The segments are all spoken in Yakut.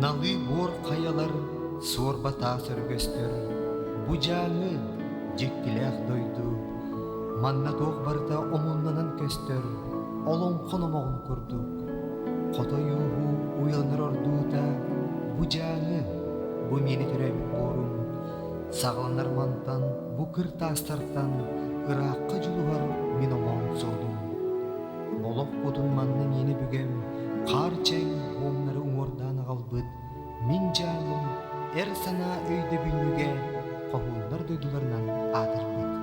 Налыы буор хайалар, суорба таас өргөстөр, бу дьааҥы дьиктилээх дойду. Манна туох барыта омуннанан көстөр, олоҥхо номоҕун курдук. Хотой ууһуу уйаланар ордуута, бу дьааҥы, бу миэнэ төрөөбүт буорум. Саҕаланар мантан, бу кыр таастартан ыраахха дьулуһар мин омоон суолум. Олох кутун манна миэнэ бүгэм, хаар чэҥ буомнары уҥуордаан аҕалбыт мин дьаамым эр санаа өйдөбүнньүгэ хоһууннар дойдуларынан аатырбыт.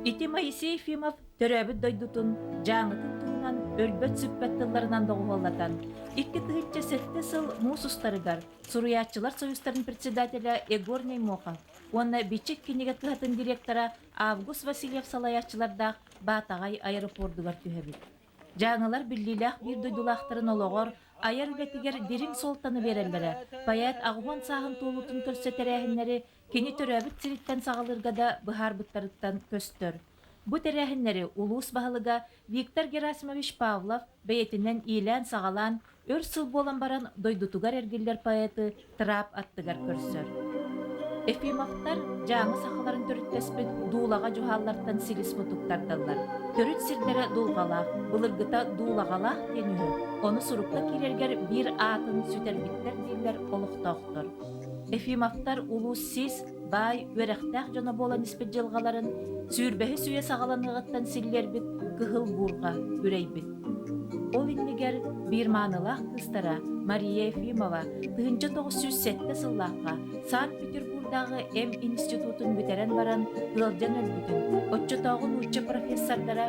Ити Моисей Ефимов төрөөбүт дойдутун Дьааҥытын туһунан өлбөт-сүппэт тылларынан доҕуһуоллатан, 2007 сыл муус устарыгар Суруйааччылар союзтарын председателэ Егор Неймохов уонна Бичик кинигэ кыһатын директора Август Васильев салайааччылардаах Баатаҕай аэропордугар түһэбит. Дьааҥылар биллиилээх биир дойдулаахтарын олоҕор, айар үлэтигэр дириҥ суолтаны биэрэллэрэ, поэт 80 сааһын туолуутун көрсө тэрээһиннэри кини төрөөбүт сириттэн саҕалыырга да быһаарбыттарыттан көстөр. Бу тэрээһиннэри улуус баһылыга Виктор Герасимович Павлов бэйэтинэн иилээн-саҕалаан, өр сыл буолан баран дойдутугар эргиллэр поэты трап аттыгар көрсөр. Ефимовтар Дьааҥы сахаларын төрүттэспит Дуулаҕа дьуһааллартан силис мутук тардаллар. Төрүт сирдэрэ дулҕалаах, былыргыта Дуулаҕалаах диэн үһү, ону сурукка киирэргэр биир аатын сүтэрбиттэр дииллэр олохтоохтор. Ефимовтар улуус сис, баай, үөрэхтээх дьоно буолан испит дьылҕаларын сүүрбэһис үйэ саҕаланыаҕыттан силлиэрбит кыһыл буурҕа үрэйбит. Ол иннигэр биир маанылаах кыыстара Мария Ефимова 1907 сыллаахха Санкт-Петербурдааҕы М институтун бүтэрэн баран ыалдьан өлбүтүн, оччотооҕу нуучча профессордара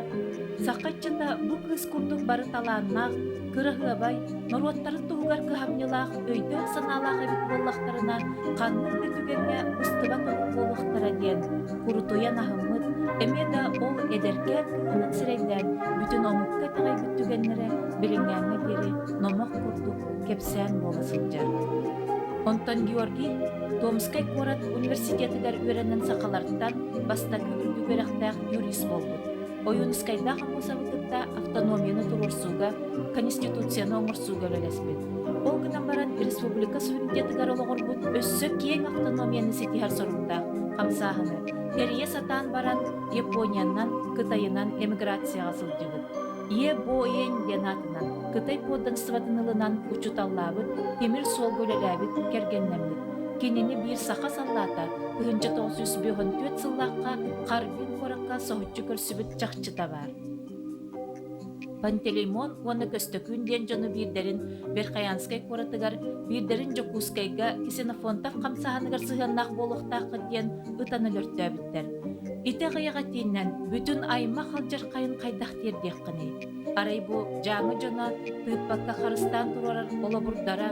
«Саха ыччата бу кыыс курдук бары талааннаах, кыраһыабай, норуоттарын туһугар кыһамньылаах өйдөөх-санаалаах эбит буоллахтарына, ханнык да түгэҥҥэ быстыбат омук буолуохтара» диэн курутуйан аһыммыт, эмиэ да ол эдэркээн кыыһынан сирэйдээн бүтүн омукка итэҕэйбит түгэннэрэ билиҥҥээҥҥэ диэри номох курдук кэпсээн буола сылдьар. Онтон Георгий Томскай куорат университетыгар үөрэнэн сахалартан бастакы үрдүк үөрэхтээх юрист буолбут. Ойуунускайдаах Аммосовы кытта автономияны туруорсууга, конституцияны оҥорсууга үлэлэспит. Ол гынан баран республика суверенитетыгар олоҕурбут өссө киэҥ автономияны ситиһэр соруктаах хамсааһыны тэрийэ сатаан баран Япониянан, Кытайынан эмиграцияҕа сылдьыбыт. Е Боень диэн аатынан Кытай подданствотын ылынан учууталлаабыт, тимир суолга үлэлээбит, кэргэннэммит. Кинини биир саха саллаата 1954 сыллаахха Харбин куоракка соһуччу көрсүбүт чахчыта баар. Пантелеймон уонна Көстөкүүн диэн дьону биирдэрин Верхоянскай куоратыгар, биирдэрин Дьокуускайга Ксенофонтов хамсааһыныгар сыһыаннаах буолуохтааххыт диэн ытан өлөртөөбүттэр. Ити аҕыйах этиинэн бүтүн аймах алдьархайын хайдах тиэрдиэххиний? Арай бу Дьааҥы дьоно тыыппакка харыстаан туруорар холобурдара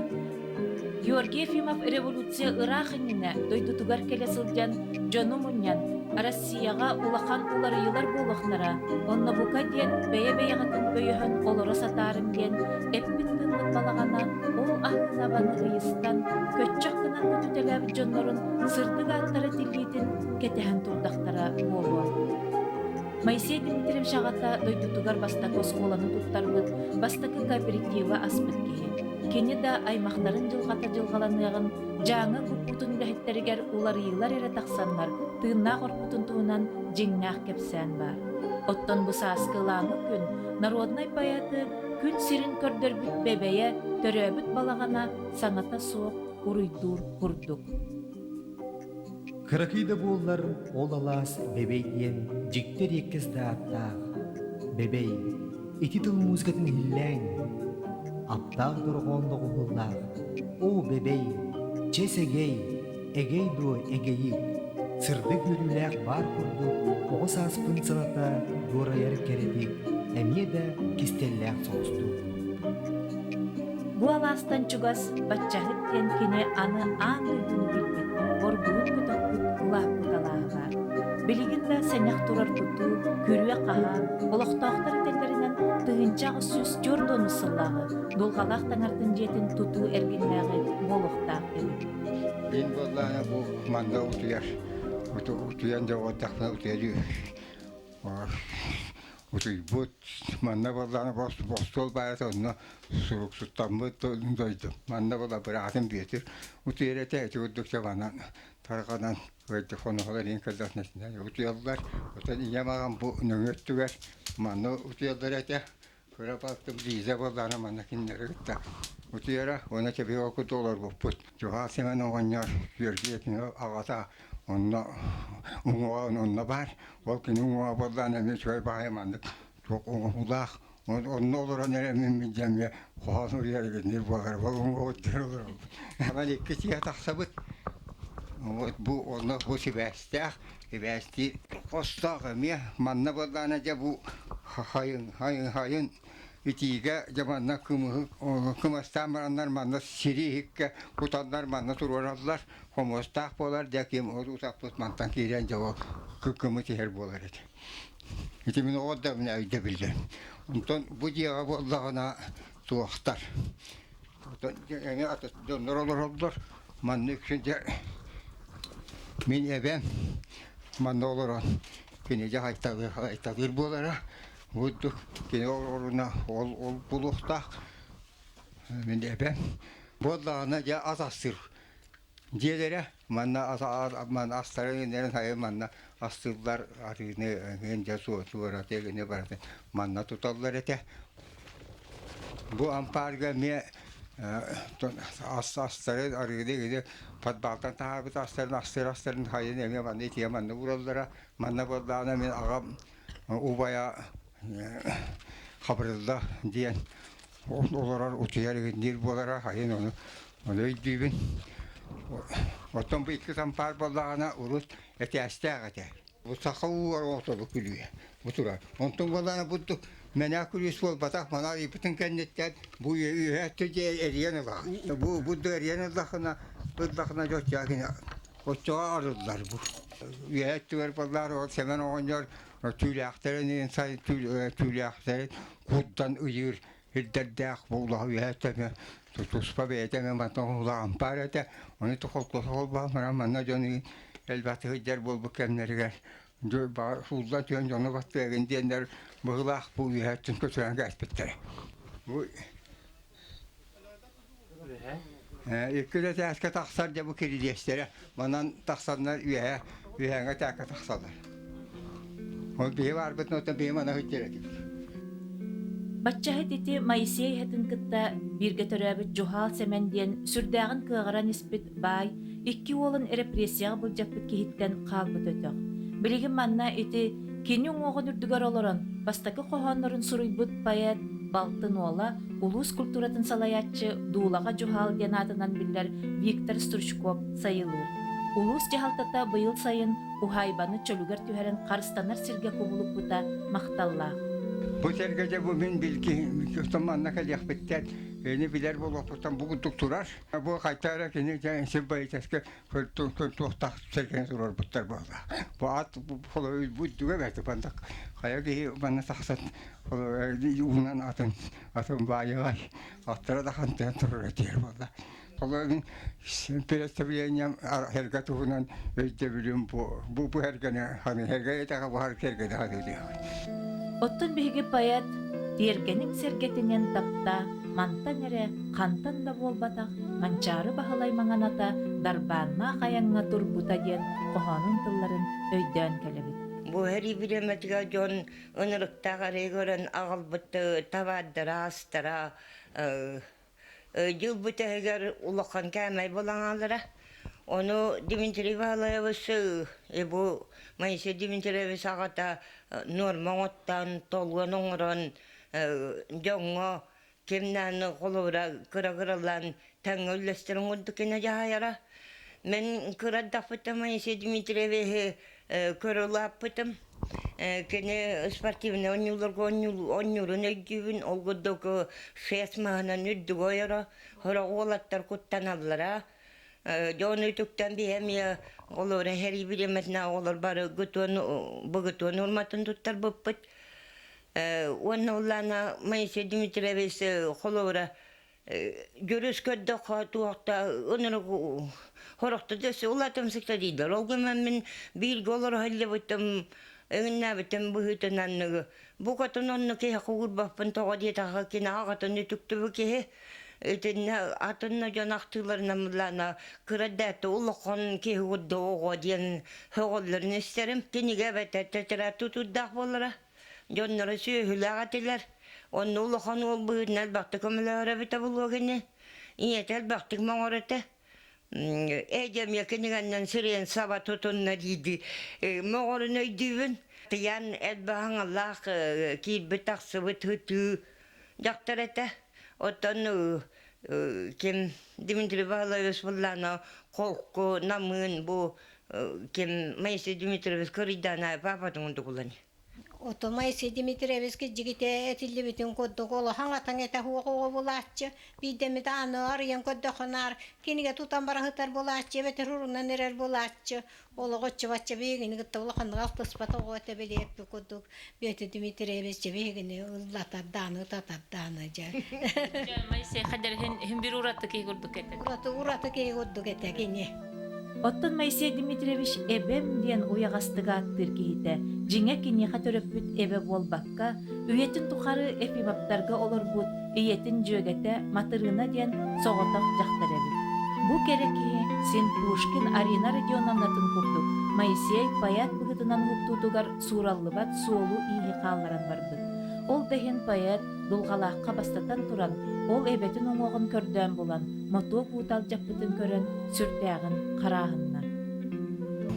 Георгий Ефимов революция ыраах иннинэ дойдутугар кэлэ сылдьан дьону мунньан Россияҕа улахан уларыйыылар буолуохтара, онно бука диэн бэйэ-бэйэҕитин өйөһөн олоро сатаарыҥ диэн эппит тыыммыт балаҕана ол аһыынабаны ыйыстан, көччөх гынан көтүтэлээбит дьоннорун сырдык ааттара тиллиитин кэтэһэн турдахтара буолуо. Моисей Дмитриевич аҕата дойдутугар бастакы оскуоланы туттарбыт, бастакы кооперативы аспыт киһи. Кини да аймахтарын дьылҕата дьылҕаланыаҕын Дьааҥы куппутун үлэһиттэригэр уларыйыылар эрэ тахсаннар, тыыннаах орпутун туһунан дьиҥнээх кэпсээн баар. Оттон бу сааскы ылааҥы күн народнай поэты күн сирин көрдөрбүт Бэбэйэ төрөөбүт балаҕана саҥата суох уруйдуур курдук. Кыракый да буоллар, ол алаас Бэбэй диэн дьикти эриэккэс да ааттаах. Бэбэй, ити тыл музыкатын иһиллээҥ. Аптаах дорҕоон доҕуһуоллаах. Оо, Бэбэй, чэ сэгэй, эгэй дуо эгэйик, сырдык үөрүүлээх баар курдук оҕо сааспын саната дуорайар кэрэтик, эмиэ да кистэллээх соҕустук. Бу алаастан чугас Баччаһыт диэн кини аны аан дойдуну билбит, борбуйун көтөхпүт улааппыт алааһа баар. Билигин да сэнэх турар тутуу, күрүө-хаһаа, олохтоохтор этэллэринэн 1840 сыллааҕы Дулҕалаах таҥартын дьиэтин тутуу эргиннээҕи буолуохтаах эбит. Мин буоллаҕына бу манна утуйар, утуйан дьоҕурдахпына утуйа. Утуйбут, манна буоллаҕына остуол баайа онно суруксуттаммыт дойду. Манна буола быраатым Бүөтүр утуйар этэ, ити курдук чабанан тарҕанан хоноһолор иһин кэллэхтэринэ утуйаллар. Оттон ийэм аҕам бу нөҥүө өттүгэр манна утуйаллар этэ. Кыра балтым Лиза буоллаҕына манна кинилэри кытта утуйара уонна чэбигэ курдук олорбуппут. Дьуһаал Сэмэн оҕонньор Георгий Ефимов аҕата онно уҥуоҕа онно баар. Ол кини уҥуоҕа буоллаҕына эмиэ үчүгэй баҕайы маннык туох оҥоһуулаах. Онно олорон эрэ мин дьэҥҥэ хоһоон суруйар итинник буолар. Ол уҥуоҕуттан олоробут. Аман икки сиһэ тахсабыт. Вот бу онно бу сибээстээх, сибээстии хостоох эмиэ манна буоллаҕына дьэ бу хайын хайын хайын итиигэ дьэ манна кымыһы кымастаан бараннар манна сири иһиккэ кутаннар манна туруораллар хомуостаах буолар дьэ ким ол утаппыт мантан киирэн дьэ ол кымыс иһэр буолар этэ ити мин оҕо да өйдөбүллэр онтон бу дьиэҕэ буоллаҕына туохтар оттон эмиэ дьоннор олороллор манна үксүн дьэ мин эбэм манна олорон кини дьэ хайталыыр хайталыыр буолара Бурдук кини оруна ол ол булуохтаах мин эбэм буоллаҕына дьэ ас астыыр дьиэлэрэ манна ас манна астарын иннэрин хайы манна астыыллар арыыны эҥин дьэ суораты гини барытын манна туталлар этэ бу ампаарга эмиэ ас астарын арыыны гини подвалтан таһаарбыт астарын астыыр астарын хайын эмиэ манна итиэ манна уураллара манна буоллаҕына мин аҕам убайа Хабырылла диэн олорор утуйар иһиндиир буолара хайын ону ону өйдүүбүн. Оттон бу икки сампаар буоллаҕына урут этээстээх этэ. Бу саха уугар оҕотобу күлүүһэ бу турар. Онтон буоллаҕына бу мэнээх күлүүс буолбатах манаар ыйбытын кэнниттэн бу үөһэ өттө дьиэ эрийэн ылаҕын. Бу бу эрийэн ыллахына ыллахына дьоччуга кини Оччоҕо арыллар бу. Үөһэ өттүгэр буоллар ол Сэмэн оҕонньор түүлээхтэрин сай түүлээхтэрин курдан ыйыыр ирдэрдээх буоллаҕа үөһэ өттө туспа бэйэтэ эмэ мантан улахан баар этэ. Ону холкуоса холбоон баран манна дьон элбэхтик сылдьар буолбут кэмнэригэр сууллан түһэн дьону баттыагын диэннэр быһыылаах бу үөһэ өттүн көтүрэн кээспиттэрэ. Бу Икки этээскэ тахсар дьэ бу кирилиэстэрэ манан тахсаннар үөһэ үөһээҥҥэ этээккэ тахсаллар. Ол биһи баарбытын оттон биһи мана сылдьар этибит. Баччаһыт ити Моисей эһэтин кытта бииргэ төрөөбүт Дьуһаал Сэмэн диэн сүрдээҕин кыаҕыран испит баай икки уолун репрессияҕа былдьаппыт киһиттэн хаалбыт өтөх. Билигин манна ити кини уҥуоҕун үрдүгэр олорон бастакы хоһооннорун суруйбут поэт балтын уола улуус культуратын салайааччы Дуулаҕа Дьуһаал диэн аатынан биллэр Виктор Стручков сайылыыр. Улуус дьаһалтата быйыл сайын уһаайбаны чөлүгэр түһэрэн харыстанар сиргэ кубулуппута махталлаах. Бу сэргэ дьэ бу мин билги манна кэлиэхпиттэн ини билэр буолуохпуттан бу курдук турар. Бу хайта эрэ кини сир байытаска туохтаах сэргэни туруорбуттар буолла. Бу ат бүттүгэ бэрт бандак хайа киһи манна тахсан уунан атын атын баайыгай аттара да хантыан турар этиэр буолла. Холобун представлением эргэ туһунан өйдөбүлүм бу бу бу эргэни ханы эргэ этэҕэ бу эргэни ханы Оттон биһиги поэт тиэргэниҥ сэргэтинэн таптаа мантан эрэ хантан да буолбатах Манчаары Баһылай маҥаната дарбааннаах айаҥҥа турбута диэн хоһоонун тылларын өйдөөн кэлэбит. Бу сэрии бириэмэтигэр дьон ынырыктаах эрэй көрөн аҕалбыт табаардара, астара дьыл бүтэһигэр улахан кээмэй булаҥаалара. Ону Дмитрий Баһылаевич бу Моисей Дмитриевич аҕата нуорма оҥоттон, толуон оҥорон дьоҥҥо кимнээн холобура кыра-кыралаан тэҥҥэ үллэстэрин курдук кини дьаһайара. Мин кыра эрдэхпиттэн Моисей Дмитриевиһы көрө улааппытым. Кини спортивнай оонньууларга оонньуурун өйдүүбүн. Ол курдук шест маһынан үрдүгэ ойоро, сорох уолаттар куттаналлара. Дьон үтүктэн биһи эмиэ олор эһэрии бириэмэтинэ оҕолор бары гытуон быгытуон урматын туттарбыппыт. Уонна улаана Моисей Дмитриевич холобура дьүрүс көрдөххө туохта ынырык хорохто дөссө улаатымсыкта дииллэр. Ол гынан мин бииргэ олоро сылдьыбытым, эҥиннээбитим быһыытынан Букатын онно киһи куурбаппын тоҕо диэтэххэ кини аҕатын үтүктүбү киһи итиннэ атынна дьон ахтыыларынан былаана кыра дээтэ улахан киһи курдук оҕо диэн сөҕөллөрүн истэрим. Кинигэ эбэтэр тетрадь тутуурдаах буолара. Дьонноро сүөһүлээх этилэр. Онно улахан уол быһыытынан элбэхтик көмөлөһөр эбитэ буолуо кини. Ийэтэ элбэхтик моҥор этэ. Эдьэм кинигэннэн сирэйин саба тутунна диидии моҕорун өйдүүбүн. Тыйан элбэх аҥаллаах киирбит тахсыбыт ытыы дьахтар этэ. Оттон ким Дмитрий Павлович Булланов холку намыын бу ким Моисей Дмитриевич Кырыйдаана папатын курдук Ото Моисей Дмитриевич дьигитэ этиллибитин курдук олоһоҥ атаҥ этэ суох оҕо булааччы, биирдэммит ааны арыйан көрдөххө наар кинигэ тутан бара сытар буолааччы эбэтэр урунан эрэр буолааччы. Олоҕо оччо-бачча биһигини кытта улаханнык алтыспат оҕо этэ билиэппит курдук Петр Дмитриевич дьэ биһигини ыллатардааны ытатардааны дьэ. Дьэ Моисей хадэр иһин бир ураты киһи курдук этэ. Ураты ураты киһи курдук этэ кини. Оттон Моисей Дмитриевич эбэм диэн уйаҕастык ааттыыр киһитэ, дьиҥэ киниэхэ төрөппүт эбэ буолбакка, үйэтин тухары Ефимовтарга олорбут ийэтин дьүөгэтэ Матырыына диэн соҕотох дьахтар эбит. Бу кэрэ киһи син Пушкин Арина Родионовнатын курдук Моисей поэт быһыытынан уһуктуутугар суураллыбат суолу-ииһи хаалларан барбыт. Ол да иһин поэт Дулҕалаахха бастатан туран, ол эбэтин уҥуоҕун көрдөөн булан, мотуок уута алдьаппытын көрөн, сүрдээҕин харааһынна.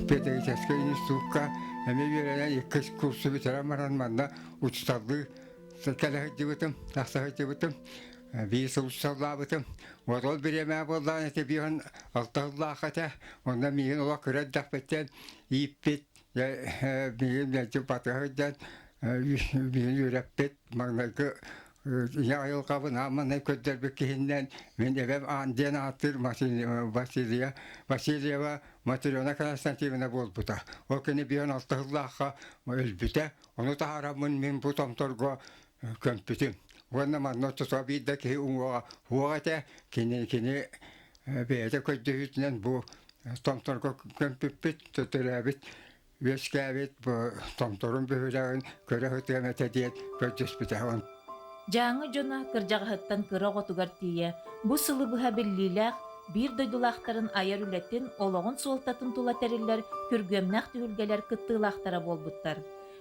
Педагогическай институкка эмиэ үөрэнэн иккис курсу бүтэрэн баран манна учууталлыы кэлэ сылдьыбытым, тахса сылдьыбытым. Биир сыл учууталлаабытым. Вот ол бириэмэ буоллаҕына ити биир алта сыллаах этэ. Онно миигин олох кыра эрдэхпиттэн ииппит, миигин мэлдьи батыһа сылдьан миигин үөрэппит маҥнайгы ийэ айылҕабын ааманай көрдөрбүт киһиннэн мин эбэм Аан диэн ааттыыр Василия Васильева Матрена Константиновна буолбута. Ол кини биэн алта сыллаахха өлбүтэ. Ону таһаараммын мин бу томторго көмпүтүм. Уонна манна оччотугар биир да киһи уҥуоҕа суох этэ. Кини кини бэйэтэ көрдөһүүтүнэн бу томторго көмпүппүт, төрөөбүт үөскээбит бу томторун бөһүөлэгин көрө сытыам этэ диэн көрдөспүтэ. Дьааҥы дьоно кырдьаҕаһыттан кыра оҕотугар тиийэ бу сылы быһа биллиилээх биир дойдулаахтарын айар үлэтин, олоҕун суолтатын тула тэриллэр күргүөмнээх түһүлгэлэр кыттыылаахтара буолбуттар.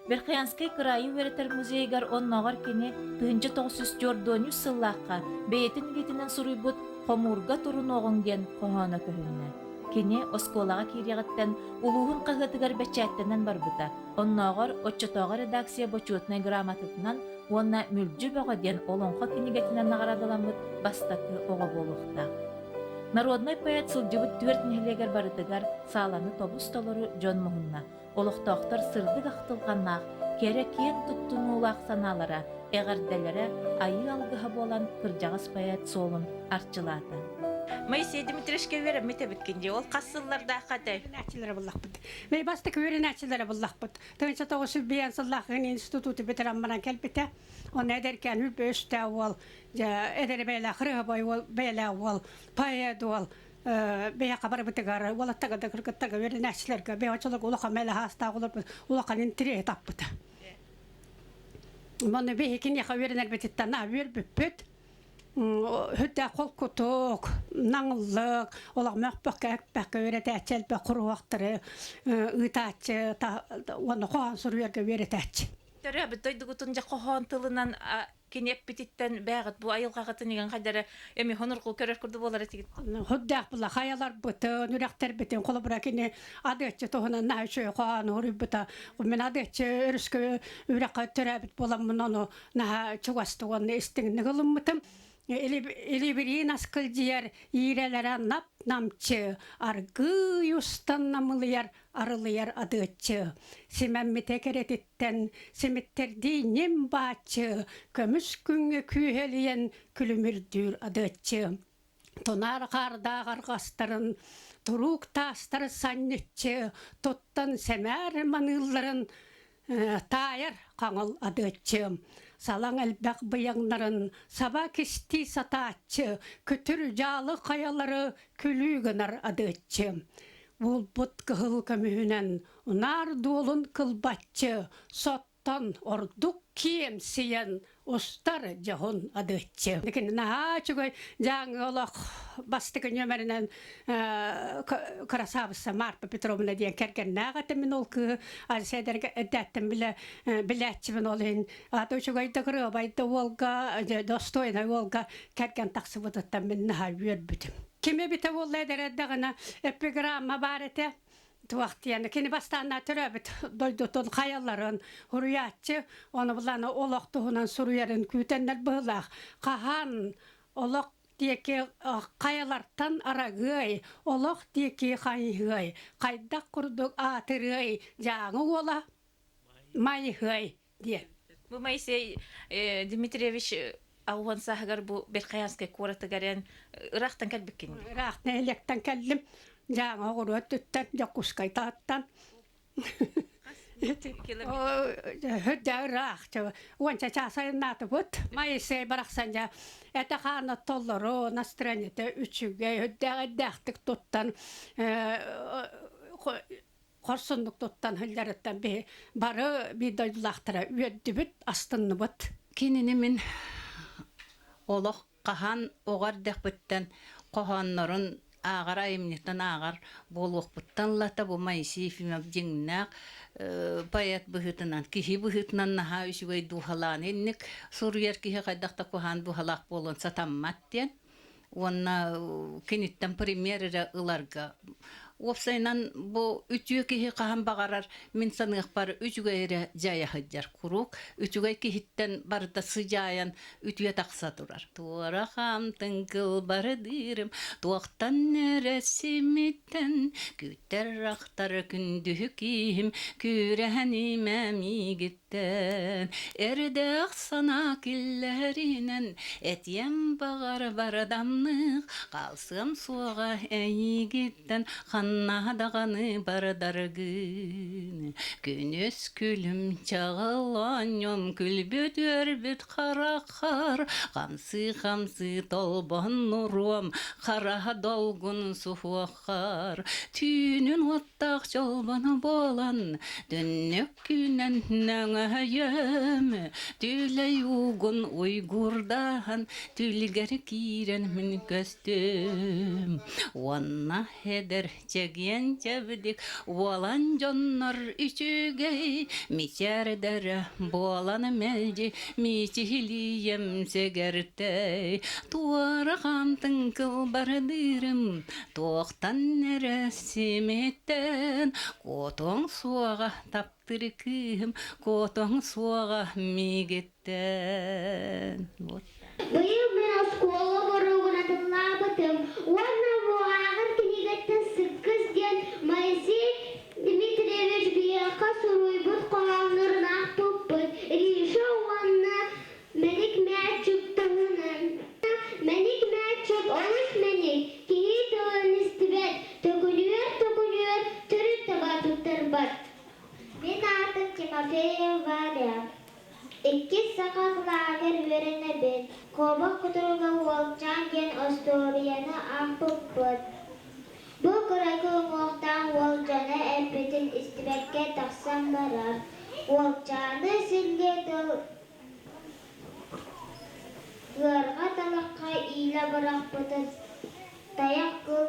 Верхоянскай кыраайы үөрэтэр музейыгар оннооҕор кини 1943 сыллаахха бэйэтин илиитинэн суруйбут «Хомуурга турунуоҕуҥ» диэн хоһооно көһүннэ. Кини оскуолаҕа киириэҕиттэн улууһун хаһыатыгар бэчээттэнэн барбыта. Оннооҕор оччотооҕу редакция бочуотунай грамотатынан уонна «Мүлдьү бөҕө» диэн олоҥхо кинигэтинэн наҕараадаламмыт бастакы оҕо буолуохтаах. Народнай поэт сылдьыбыт түөрт нэһилиэгэр барытыгар сааланы тобус-толору дьон муһунна. Олохтоохтор сырдык ахтылҕаннаах, кэрэ киэн туттунуулаах санаалара, эҕэрдэлэрэ айыы алгыһа буолан кырдьаҕас поэт суолун арчылаата. Моисей Дмитриевичка үөрэммит эбиккин дии. Ол хас сыллардаахха этэй? Үөрэнээччилэрэ буллахпыт. Мэй бастакы үөрэнээччилэрэ буллахпыт. Тыһыынча тоҕус жүз биэн сыллаах институту бүтэрэн баран кэлбитэ. Онно эдэркээн үрбэ үстээх уол, дьэ эдэр бэйэлээх ырыһабай уол, бэйэлээх уол, поэт уол бэйэхэ барыбытыгар уолаттарга да кыргыттарга үөрэнээччилэргэ бэйэ очолорго улахан мэлэ хаастаах олорбут улахан интириэһи таппыта. Манна биһи киниэхэ үөрэнэрбититтэн наһаа үөрбүппүт. Үрдээх холкутук, наҥыллык, олох мөхпөхкө эппэккэ үөрэтээччи элбэх куруһуоктары ыытааччы уонна хоһоон суруйарга үөрэтээччи. Төрөөбүт дойдугутун дьэ хоһоон тылынан кини эппититтэн бээҕит бу айылҕаҕытын игэн хайдары эми хонургу көрөр курдук буолар этигит. Худдаах була хайаларбытын, үрэхтэрбитин холобура кини адыаччы туһунан наһаа үчүгэй хоһоон уруйбута. Мин адыаччы өрүскэ үрэххэ төрөөбүт буоламмын ону наһаа чугастык уонна истиҥник ылыммытым. Илибириин аскылдьыйар иирэлэрэ нап-намчы, аргыый устан намылыйар арылыйар адыаччы. Симэммитэ кэрэтиттэн симиттэрдии ньим бааччы, көмүс күҥҥэ күүһэлийэн күлүмүрдүүр адыаччы. Тунаар хаардаах арҕастарын, туруук таастары санньыччы, туттан сэмээр маныылларын таайар хаҥыл адыаччы. Салаҥ элбэх быйаҥнарын саба кистии сатааччы, күтүр дьаалы хайалары күлүү гынар адыаччы. Булбут кыһыл көмүһүнэн унаар дуолун кылбаччы, сот. Олохтон ордук киэмсийэн устар дьоһун адыаччы. Кини наһаа үчүгэй дьааҥы олох бастакы нүөмэринэн кырасаабысса Марпа Петровна диэн кэргэннээх этим мин ол кыыһы Алекседарга эрдээттэн билэ билээччибин ол иһин ата үчүгэй да кырыабай да уолга достойнай уолга кэргэн тахсыбытыттан мин наһаа үөрбүтүм. Ким эбитэ буолла эдэр эрдэҕинэ эпиграмма баар этэ туох диэн кини бастаанна төрөөбүт дойдутун хайаларын суруйааччы ону булан олох туһунан суруйарын күүтэннэр быһыылаах хаһан олох диэки хайалартан арагыай олох диэки хайыһыай хайдах курдук аатырыай дьааҥы уола майыһыай диэн. Бу Моисей Дмитриевич ауан сааһыгар бу Верхоянскай куоратыгар эн ыраахтан кэлбиккин Ыраах нэһилиэктэн кэллим. Дьааҥы оҕуруот түттэн, Дьокуускай таһыттан. Үрдэ ыраах, уонча чаас айаннаатыбыт. Моисей барахсан дьэ этэ-хаана толору, настроениета үчүгэй, үрдээх эрдээхтик туттан хорсуннук туттан сылдьарыттан биһи бары биир дойдулаахтара үөрдүбүт, астынныбыт. Кинини мин олох хаһан оҕо эрдэхпиттэн хоһооннорун ааҕар айымньытын ааҕар буолуохпуттан ылата бу Моисей Ефимов дьиҥнээх поэт быһыытынан, киһи быһыытынан наһаа үчүгэй дууһалаан инник суруйар киһи хайдах да куһаан дууһалаах буолуон сатаммат диэн уонна киниттэн пример эрэ ыларга уопсайынан бу үтүө киһи хаһан баҕарар мин саныахпар үчүгэй эрэ дьайа сылдьар куруук үчүгэй киһиттэн барыта сыдьаайан үтүө тахса турар туора хаамтын кылбардыырым туохтан эрэ симиттэн күүтэр ахтар күндүһү киһим күүрэһэн имэ миигиттэн Эрдээх санаа киллэринэн этиэм баҕар бардамнык хаалсыам суоҕа эйигиттэн ханна даҕаны бардаргын күнүс күлүм чаҕыл оонньуом күлбүт үөрбүт хараххар хамсыы-хамсыы толбоннуруом хараһа долгун суһуоххар түүнүн уоттаах чолбоно буолан түннүк Күнэн нөҥөйөм, түлэй уугун уйгурдаан, түлгэр киирэн мин көстүм. Уонна эдэр чэгиэн чэбдик уолан дьоннор үчүгэй, мичээрдэрэ буолан мэлдьи мичилийэм сэгэртэй. Туора хаамтыҥ кылбардыырым, туохтан эрэ симиттэн, Куотуоҥ суоҕа таптыр кыыһым, куотуоҥ суоҕа миигиттэн. Вот. Быйыл мин оскуола боруогун атыллаабытым уонна бу ааҕар кинигэттэн Сыккыс диэн Моисей Дмитриевич биһиэхэ суруйбут хоһооннорун аахпыппыт. Риша уонна Мэник Мээччик туһунан. Мэник Мээччик олус мэник, киһи тылын истибэт, төкүнүөр-төкүнүөр төрүт таба туттарбат. Мин аатым Тимофеев Варя. Иккис саха кылааһыгар үөрэнэбин. Куобах кутуруга уолчаан диэн остуоруйаны аахпыппыт. Бу кыракый уҥуохтаах уол дьоно эппитин истибэккэ тахсан барар. Уолчааны силлиэ тыл Ыарҕа талахха иилэ бырахпытын тайах кыл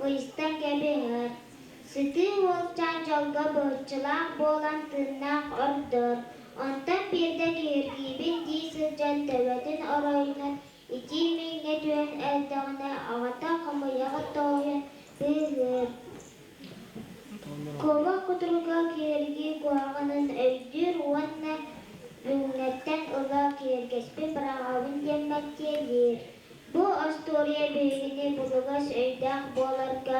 ыйыстан кэбиһэр, сытыы уолчаан дьолго быһыччылаах буолан тыыннаах ордор, онтон биирдэ киһиргиибин дии сылдьан төбөтүн оройунан итии миҥҥэ түһэн эрдэҕинэ аҕата хамыйаҕы тоһуйан быыһыыр. Куобах кутуруга киһиргии куһаҕанын өйдүүр уонна бүгүҥҥэттэн ыла киһиргэспин быраҕабын диэн мэктиэлиир. Бу остуоруйа биһигини булугас өйдөөх буоларга,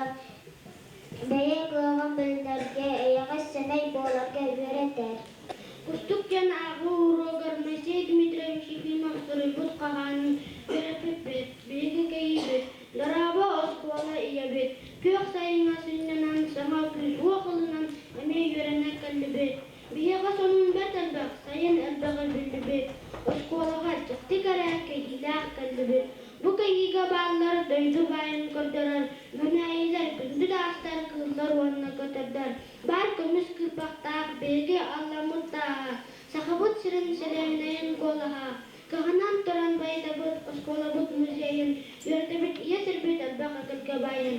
бэйэ кыаҕын билинэргэ, эйэҕэс-сэмэй буоларга үөрэтэр. Кустук диэн ааҕыы уруогар Моисей Дмитриевич Ефимов суруйбут хоһоонун үөрэппиппит, биһиги кэйиибит, Дорообо, оскуола ийэбит, күөх сайыҥҥа сынньанан, саҥа күүс-уох ылынан эмиэ үөрэнэ кэллибит. Биһиэхэ сонун бэрт элбэх, сайын элбэҕи биллибит. Оскуолаҕа дьикти кэрэ кэһиилээх кэллибит. Бу кэһиигэ бааллар дойду баайын көрдөрөр үүнээйилэр, күндү таастар, кыыллар уонна көтөрдөр. Баар көмүс кыырпахтаах биһиги алламмыт тааһа. ырыатын сэлээнэйин куолаһа, кыһанан туран байытабыт оскуолабыт музейын, үөрдэбит ийэ сирбит элбэх эгэлгэ баайын.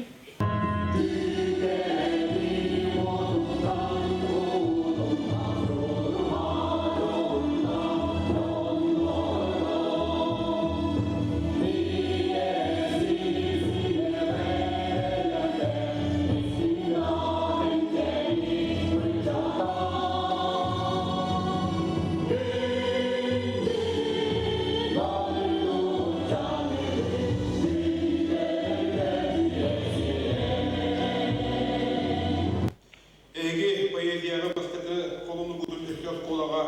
Эһиги поэзияҕа бастакы холонугутун өссө оскуолаҕа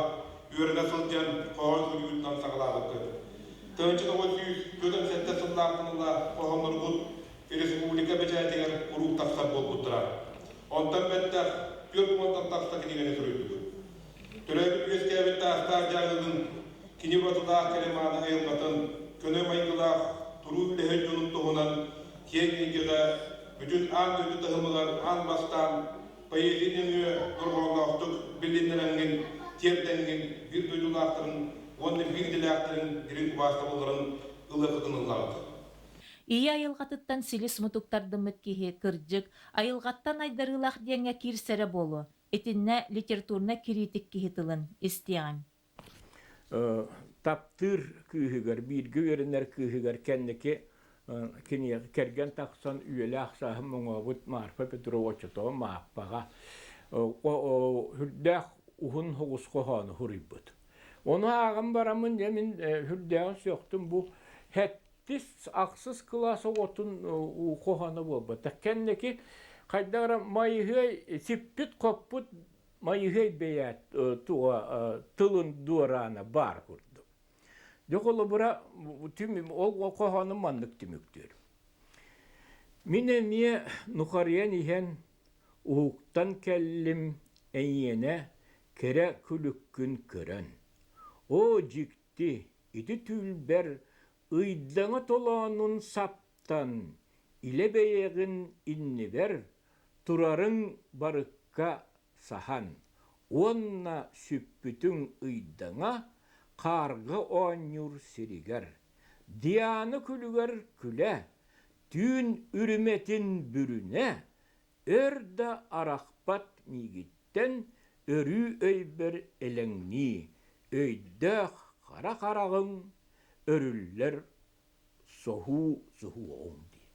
үөрэнэ сылдьан хоһоон суруйуутунан саҕалаабыккыт. 1947 сыллаахтан ыла хоһоонноргут республика бэчээтигэр куруук тахсар буолбуттара. Онтон бэттэх 40-тан тахса кинигэни суруйдубут. Төрөөбүт-үөскээбит Таастаах дьааҥытын кини уратылаах кэрэ-мааны айылҕатын, көнө майгылаах туруу үлэһит дьонун туһунан киэҥ эйгэҕэ бүтүн аан дойду таһымыгар аан бастаан поэзия нөҥүө дорҕоонноохтук билиннэрэҥҥин, тиэрдэҥҥин биир дойдулаахтарын уонна биир идэлээхтэрин дириҥ убаастабылларын ылыаххытын ыллаҕыт. Ийэ айылҕатыттан силис мутук тардыммыт киһи, кырдьык, айылҕаттан айдарыылаах диэҥҥэ киирсэрэ буолуо. Итиннэ литературнай кириитик киһи тылын истиэҕиҥ. Таптыыр кыыһыгар, бииргэ үөрэнэр кыыһыгар кэнники киниэхэ кэргэн тахсан үйэлээх сааһын моҥообут Марфа Петрова оччотооҕу Мааппаҕа сүрдээх уһун соҕус хоһоону суруйбут. Ону ааҕан бараммын дьэ мин сүрдээҕин сөхтүм бу сэттис ахсыс кылаас оҕотун хоһооно буолбатах. Кэнники хайдах эрэ майыһыай сиппит-хоппут майыһыай бэйээт туга тылын дуораана баар курдук. Дьэ холобура ол хоһоону маннык түмүктүүр. Мин эмиэ нухарыйан иһэн уһуктан кэллим эйиэнэ кэрэ күлүккүн көрөн. Оо, дьикти, ити түүлбэр ыйдаҥа толоонун саптан, илэ бэйэҕин иннибэр турарыҥ барыкка саһан уонна сүппүтүҥ ыйдаҥа хаарга оонньуур сиригэр Диана күлүгэр күлэ, түүн үрүмэтин бүрүнэ, өр да арахпат миигиттэн өрүү өйбөр элэҥнии, өйдөөх хара хараҕыҥ өрүллэр соһуу суһуоҕуҥ дии.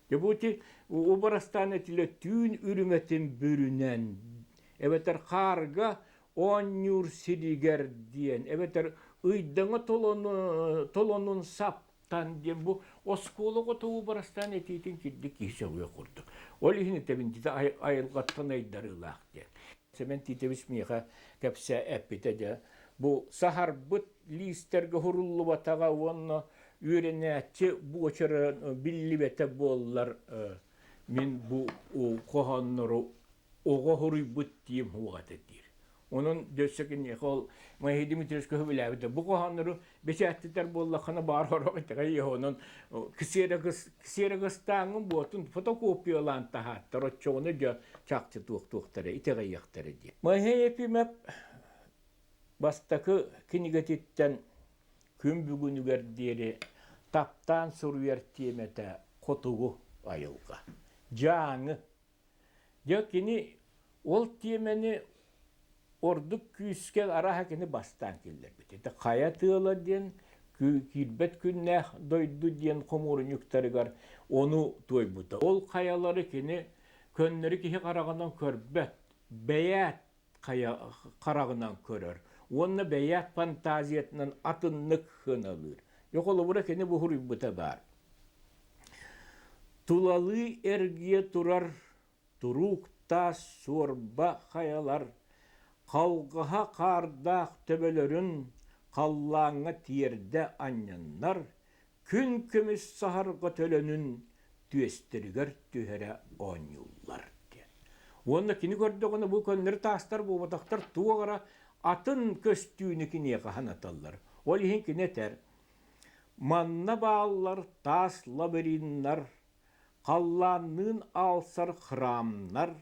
Дьэ бу ити убарастаан этилэ түүн үрүмэтин бүрүнэн эбэтэр хаарга оонньуур сиригэр диэн эбэтэр ыйдаҥа толонун саптан диэн бу оскуола оҕото убарастаан этиитин кирдик киһи сөҕүөх курдук. Ол иһин этэбин дии айылҕаттан айдарыылаах диэн. Сэмэн Титович миэхэ кэпсээ эппитэ дьэ бу саһарбыт лиистэргэ уһуруллубатаҕа уонна үөрэнээччи буочара биллибэтэ буоллар мин бу хоһооннору оҕо суруйбут диим суох этэ диир. Онон дөссө киниэхэ ол Моисей Дмитриевич көһүбүлээбитэ. Бу хоһооннору бэчээттэтэр буоллаххына баар орох итэҕэй онон ксерокстааҥҥын буотун фотокопиялаан таһааттар оччоҕуна дьэ чахчы туохтуохтара итэҕэйиэхтэрэ диэн. Моисей Ефимов бастакы кинигэтиттэн күн бүгүнүгэр диэри таптаан суруйар тиэмэтэ хотугу айылҕа. Дьааҥы. Дьэ кини ол тиэмэни ордук күүскэ арааһа кини бастаан киллэрбит. Ити хайа тыала диэн киирбэт күннээх дойду диэн хомуурунньуктарыгар ону туойбута. Ол хайалары кини көннөрү киһи хараҕынан көрбөт, бэйээт хайа хараҕынан көрөр уонна бэйээт фантазиятынан атыннык сыаналыыр. Дьэ холобура кини бу суруйбута баар. Тулалыы эргийэ турар туруук таас суорба хайалар халҕаһа хаардаах төбөлөрүн халлааҥҥа тиэрдэ анньаннар, күн көмүс саһарҕа төлөнүн түөстэригэр түһэрэ оонньууллар диэн. Уонна кини көрдөҕүнэ бу көннөрү таастар буолбатахтар туох эрэ атын көстүүнү киниэхэ санаталлар. Ол иһин кини этэр: «Манна бааллар таас лабириннар, халлаанныын аалсар храмнар,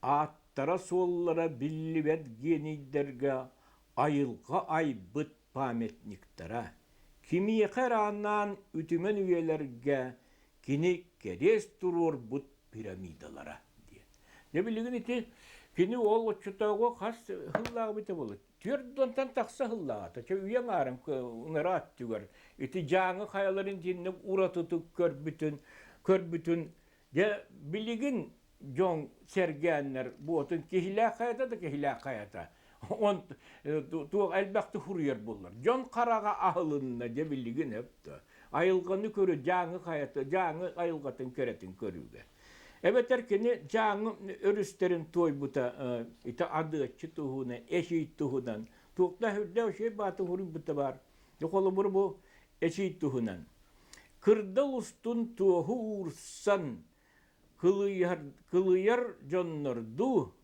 ааттара-суоллара биллибэт генийдэргэ айылҕа айбыт памятниктара. Кимиэхэ эрэ анаан үтүмэн үйэлэргэ кини кэриэс туруорбут пирамидалара диэн. Дьэ билигин ити кини ол оччотооҕу хас сыллааҕы эбитэ буолла? 40-тан тахса сыллааҕыта. Чэ үйэ аҥаарын ыныраа өттүгэр ити Дьааҥы хайаларын итинник уратытык көрбүтүн көрбүтүн дьэ билигин дьон сэргээннэр буотун киһилээх хайата да киһилээх хайата он туох элбэхтик суруйар буоллар дьон хараҕа аһылынна дьэ билигин өптө айылҕаны көрө дьааҥы хайата дьааҥы айылҕатын кэрэтин көрүүгэ эбэтэр кини дьааҥы өрүстэрин туойбута ити адыаччы туһунан эчий туһунан туохта үрдээх үчүгэй бааты суруйбута баар холобур бу эчий туһунан кырдал устун туоһу уурсан кылыйар, кылыйар дьоннордуу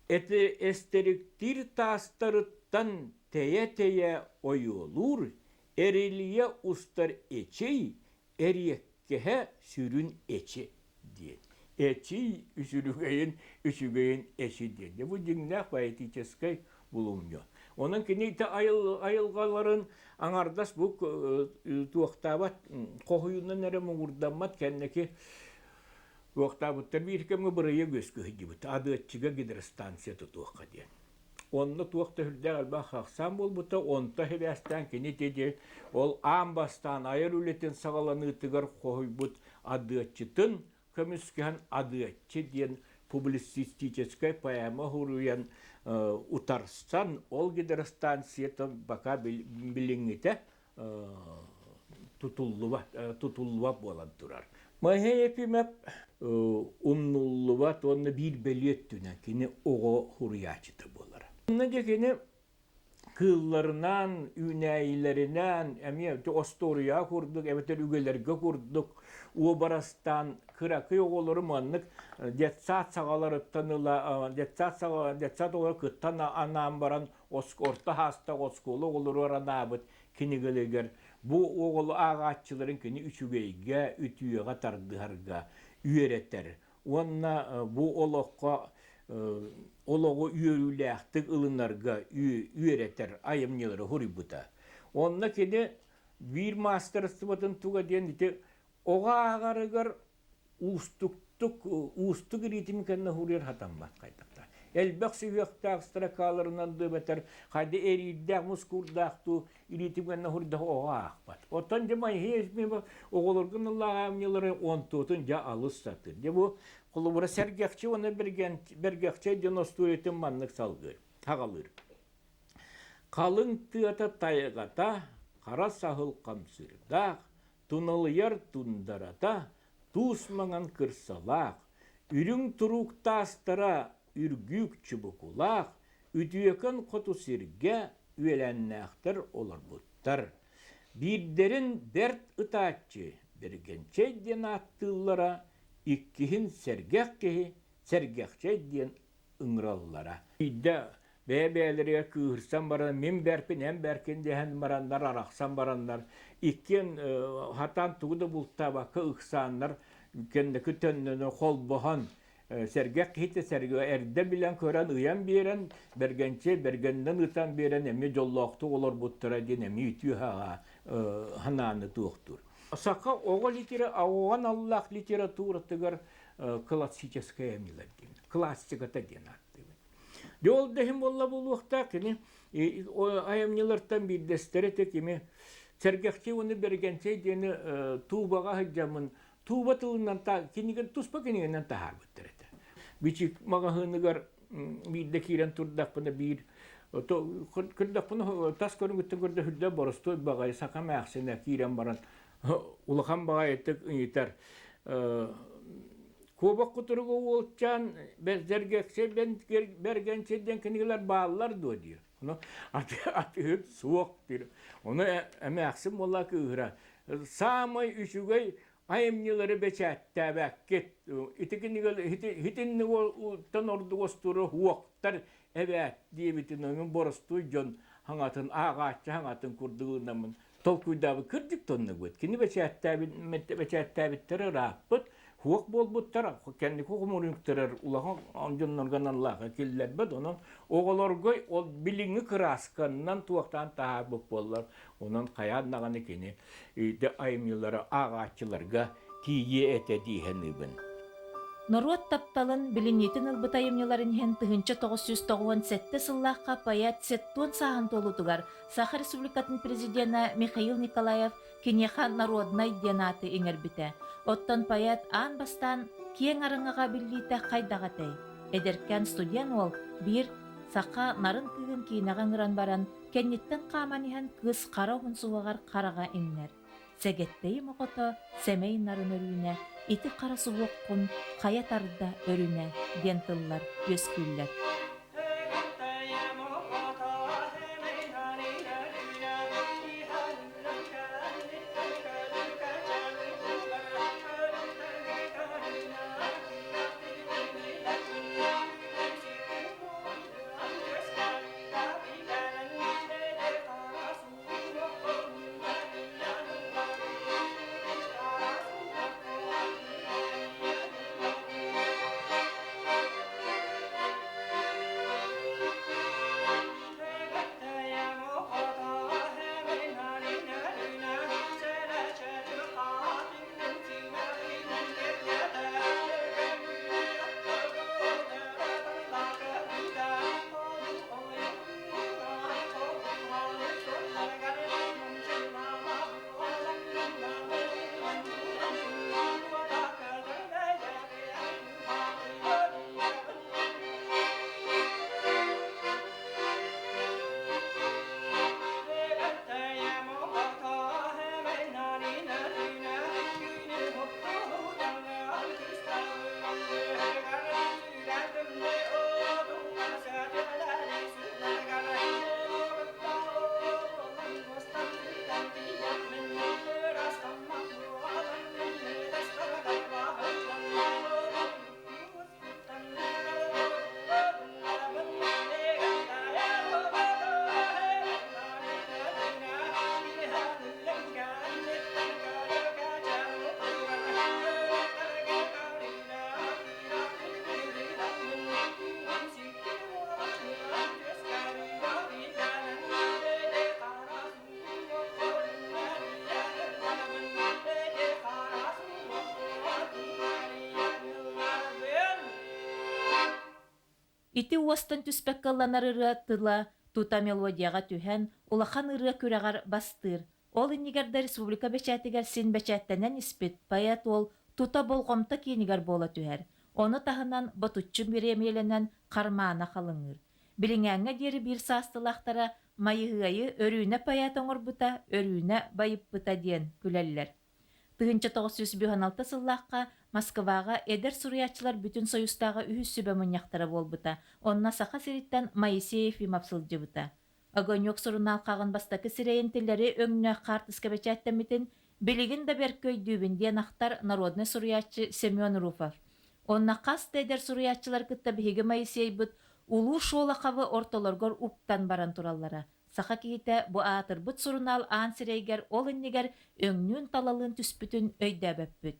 эстериктиир таастарыттан тэйэ-тэйэ ойуолуур, эрилийэ устар эчий, эриэккэһэ сүрүн эчи диэн. Эчий үчүгэйин үчүгэйин эчи диэн. Дьэ бу дьиҥнээх поэтическай булумньу. Онон кини ити айылҕаларын аҥардас бу туохтаабат хоһуйунан эрэ муҥурдаммат кэнники туохтаабыттар биир кэмҥэ бырайыак үөскүһүйдүбүт адыаччыга гидростанция тутуохха диэн. Онно туох да сүрдээх элбэх ахсаан буолбута, онто сибээстээн кини ити ол аан бастаан айар үлэтин саҕаланыытыгар хоһуйбут адыаччытын көмүскэһэн Адыаччы диэн публицистическай поэма суруйан утарсан, ол гидростанциятын бака билиҥҥитэ тутуллубат, тутуллубат буолан турар. Моисей Ефимов умнуллубат уонна биир бэлиэ өттүнэн кини оҕо суруйааччыта буолар. Онно дьэ кини кыылларынан, үүнээйилэринэн эмиэ остуоруйа курдук эбэтэр үгэлэргэ курдук уобарастаан кыракый оҕолору маннык детсад саҕаларыттан ыла детсад саҕа детсад оҕолоро кыттан анаан баран орто саастаах оскуола оҕолоругар анаабыт кинигэлэригэр бу оҕолу ааҕааччыларын кини үчүгэйгэ, үтүөҕэ тардыһарга үөрэтэр уонна бу олоххо олоҕу үөрүүлээхтик ылынарга үөрэтэр айымньылары суруйбута. Онно кини биир маастарыстыбатын туга диэн ити оҕо ааҕарыгар уустуктук уустук ритм кэннэ суруйар сатаммат хайдахта. Элбэх сүһүөхтээх строкаларынан да эбэтэр хайда эриирдээх мускуурдаах дуу илиитин гэннэ хурдаһы оҕо аахпат. Оттон дьэ Моисей оҕолоргун ыллааҕаамньылары онтуотун дьэ алыс сатыыр. Дьэ бу холобура сэргэхчи уонна бэргэхчэй дьон остуоруйатын маннык салгыыр, хаҕалыыр. Халыҥ тыата тайҕата, хара саһыл хамсыырдаах, туналыйар тундарата, туус маҥан кырсалаах, үрүҥ туруук таастара үргүүк чубукулаах, Үтүөкэн хоту сиргэ үөлээннээхтэр олорбуттар. Биирдэрин бэрт ытааччы Бэргэнчэй диэн ааттыыллара, иккиһин сэргэх киһи Сэргэхчэй диэн ыҥыраллара. Биирдэ бэйэ-бэйэлэригэр кыыһырсан баран мин бэрпин, эн бэркин дэһэн бараннар, арахсан бараннар, иккиэн хатаан тугу да бултаабакка ыксааннар кэнники төннөнө холбоһон Сэргэх киһитэ сэргэ эрдэ билэн көрөн ыйан биэрэн, бэргэнчи бэргэнинэн ытан биэрэн эмиэ дьоллоохтук олорбуттара диэн эмиэ үтүө санааны туохтуур. Саха оҕо литера оҕо аналлаах литературатыгар классическая эмилэр диэн, классиката диэн ааттыыбын. Дьэ ол да иһин буолла буолуохтаах кини айымньылартан биирдэстэрэ этэ кими Сэргэхчи уонна Бэргэнчэй диэни туубаҕа сылдьаммын Тууба тылынан кинигэ туспа кинигэнэн таһаарбыттар этэ. Бичик маҕаһыыныгар биирдэ киирэн турдахпына биир көрдөхпүнэ тас көрүҥүттэн көрдө үрдэ боростуой баҕайы саха эмээхсинэ киирэн баран улахан баҕайытык ыйытар Куобах кутуруга уолчаан бэргэнчэй бэргэнчэй диэн кинигэлэр бааллар дуо диир. Ону атыыһыт суох диир. Ону эмээхсин буолла кыыһыра Саамай үчүгэй айымньылары бэчээттээбэккит. Ити кинигэлэр итинник ордук остуоруйа уоктар эбээт диэбитин өҥүн боростуой дьон хаҥатын ааҕааччы хаҥатын курдук ылынаммын толкуйдаабыт кырдьык тоннугут. Кини бэчээттээбит бэчээттээбиттэрэ ырааппыт. Хуох буолбуттар, кэнники хомуруйуктарар улахан дьоннорго аналлаах киллэрбэт, онон оҕолорго ол билиҥҥи кыраасканнан туохтаан таһаарбыт буоллар, онон хайаан даҕаны кини айымньылары ааҕааччыларга тиийиэ этэ дии саныыбын. Норуот тапталын билиниитин ылбыт айымньыларын иһин 1997 сыллаахха поэт сеттуон сааһын туолуутугар Саха Республикатын президенэ Михаил Николаев киниэхэ народнай диэн ааты иҥэрбитэ. Оттон поэт аан бастаан киэҥ араҥаҕа биллиитэ хайдах этэй? Эдэркээн студент уол биир саха нарын кыыһын киинэҕэ ыҥыран баран, кэнниттэн хааман иһэн кыыс хара уһун суһуоҕар хараҕа иҥнэр. Сэгэттэйим оҕото сэмэй нарын өрүүнэ, ити хара суһуоххун хайа тарда өрүнэ диэн тыллар үөскүүллэр. Ити уостан түспэккэ ылланар ырыа тыла тута мелодияҕа түһэн, улахан ырыа күрэҕэр бастыыр. Ол иннигэр да республика бэчээтигэр син бэчээттэнэн испит поэт уол тута болҕомто киинигэр буола түһэр. Ону таһынан ботуччу бириэмийэлэнэн хармаана халыҥыыр. Билиҥээҥҥэ диэри биир саастылаахтара Майыһыайы Өрүүнэ поэт оҥорбута, Өрүүнэ байыппыта диэн күлэллэр. 1996 сыллаахха Москваҕа эдэр суруйааччылар бүтүн Союзтааҕы үһүс сүбэ мунньахтара буолбута. Онно Саха сириттэн Моисей Ефимов сылдьыбыта. Огонек сурунаал хаҕын бастакы сирэйин тилэри өҥнөөх хаартыска бэчээттэммитин билигин да бэркэ өйдүүбүн диэн ахтар народнай суруйааччы Семен Руфов. Онно хас да эдэр суруйааччылар кытта биһиги Моисейбыт Улуу Шолоховы ортолоргор уктан баран тураллара. Саха киһитэ бу аатырбыт сурунаал аан сирэйгэр ол иннигэр өҥнүүн-талалыын түспүтүн өйдөөбөппүт.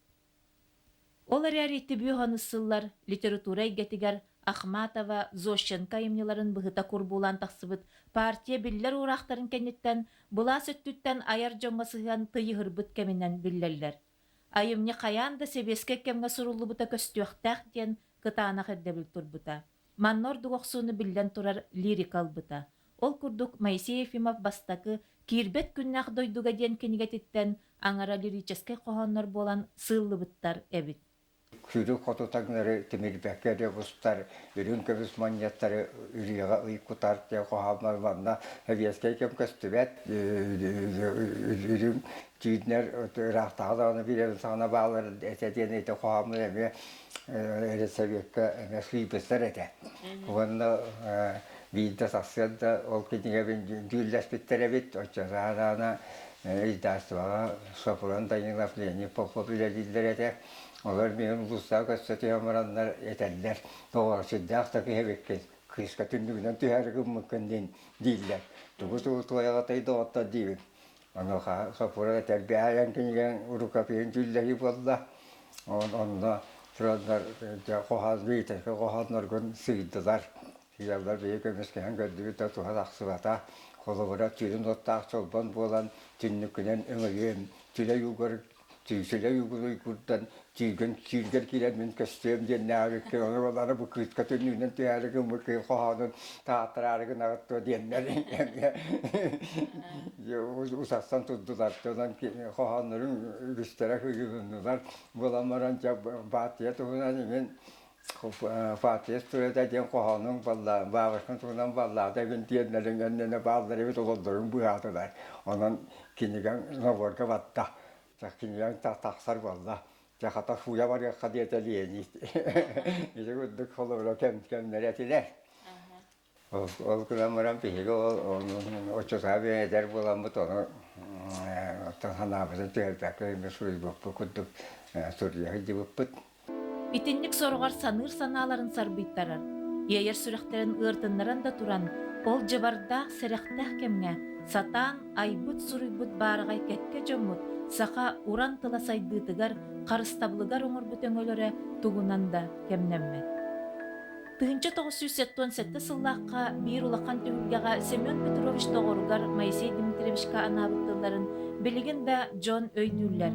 Ол эрээри ити бүө сыллар литература эйгэтигэр Ахматова, Зощенко айымньыларын быһыта курбуулаан тахсыбыт партия биллэр уураахтарын кэнниттэн былаас өттүттэн айар дьоҥҥо сыһыан тыйыһырбыт кэминэн биллэллэр. Айымньы хайаан да сэбиэскэй кэмҥэ суруллубута көстүөхтээх диэн кытаанах ирдэбил турбута. Манна ордук охсууну биллэн турар лирика ылбыта. Ол курдук Моисей Ефимов бастакы «Киирбэт күннээх дойдуга» диэн кинигэтиттэн аҥара лирическэй хоһооннор буолан сыыллыбыттар эбит. Күрү хоту таҥнары тимирбэккэ эрэ бустар, үрүҥ көмүс манньыаттары үрүйэҕэ ый кутар диэн хоһооммор манна сэбиэскэй кэм көстүбэт, үрүҥ түүннэр ыраахтааҕы даҕаны биэрэрин саҕана бааллар этэ диэн ити хоһооммун эмиэ Сэбиэккэ эмиэ сыыйбыттар этэ. Уонна биирдэ сарсыарда ол кинигэбин дьүүллэспиттэр эбит. Оччотооҕу издательствоҕа Сопрун Данилов, Леонид Попов үлэлииллэр этэ. Олор миигин улуустаах көстө түһэн бараннар этэллэр, доҕоор, сүрдээх да киһи эбиккин, кыыска түннүгүнэн түһээри гыммыккын диэн дииллэр. Тугу-тугу туойаҕатай доҕоттор диибин. Онуоха Сопрун этэр, бэйэҥ кинигэҥ рукопиһын дьүүллэһии буолла. Онно тураннар хоһоон биитэкэ хоһоонноргун сыыйдылар. Сыыйаллар биһи көмүскэһэн көрдүбүт да туһа тахсыбата. Холобура түүн уоттаах чолбон буолан түннүкүнэн өҥөйүөм, түлэй угар Түүсүлэ уйгурдан түүгүн сүүргэр киирэн мин көстүөм диэннээҕи ону болары бу кыыска түннүгүнэн түһээри гыммыт кыыл хоһоонун тааттараары гынаҕыт дуо диэннэр усассан турдулар. Онон хоһооннорун үгүстэрэ кыйылыннылар. Буолан баран дьэ баартыйа туһунан иҥин Фатия студията диэн хоһоонуҥ балла баабышкын туһунан баллаата эбин диэннэриҥ эннэнэ бааллар эбит олордорун быһаатылар. Онон кинигэҥ нобуорга батта. Кинигэҥ тахсар буолла. Дьэ хата сууйа барыахха диэтэ Леонид. Ити курдук холобура кэм кэмнэр этилэр. Ол гынан баран биһиги ол оччотооҕу эдэр буоламмыт ону оттон санаабытын түһэрбэккэ эмиэ суруйбуппут курдук суруйа сылдьыбыппыт. Итинник сороҕор саныыр санааларын сарбыйтарар, иэйэр сүрэхтэрин ыартыннаран да туран, ол дьыбардаах, сэрэхтээх кэмҥэ сатаан айбыт-суруйбут баараҕай кэккэ дьоммут саха уран тыла сайдыытыгар, харыстабылыгар оҥорбут өҥөлөрө тугунан да кэмнэммэт. 1977 сыллаахха биир улахан түһүлгэҕэ Семен Петрович доҕоругар Моисей Дмитриевичка анаабыт тылларын билигин да дьон өйдүүллэр.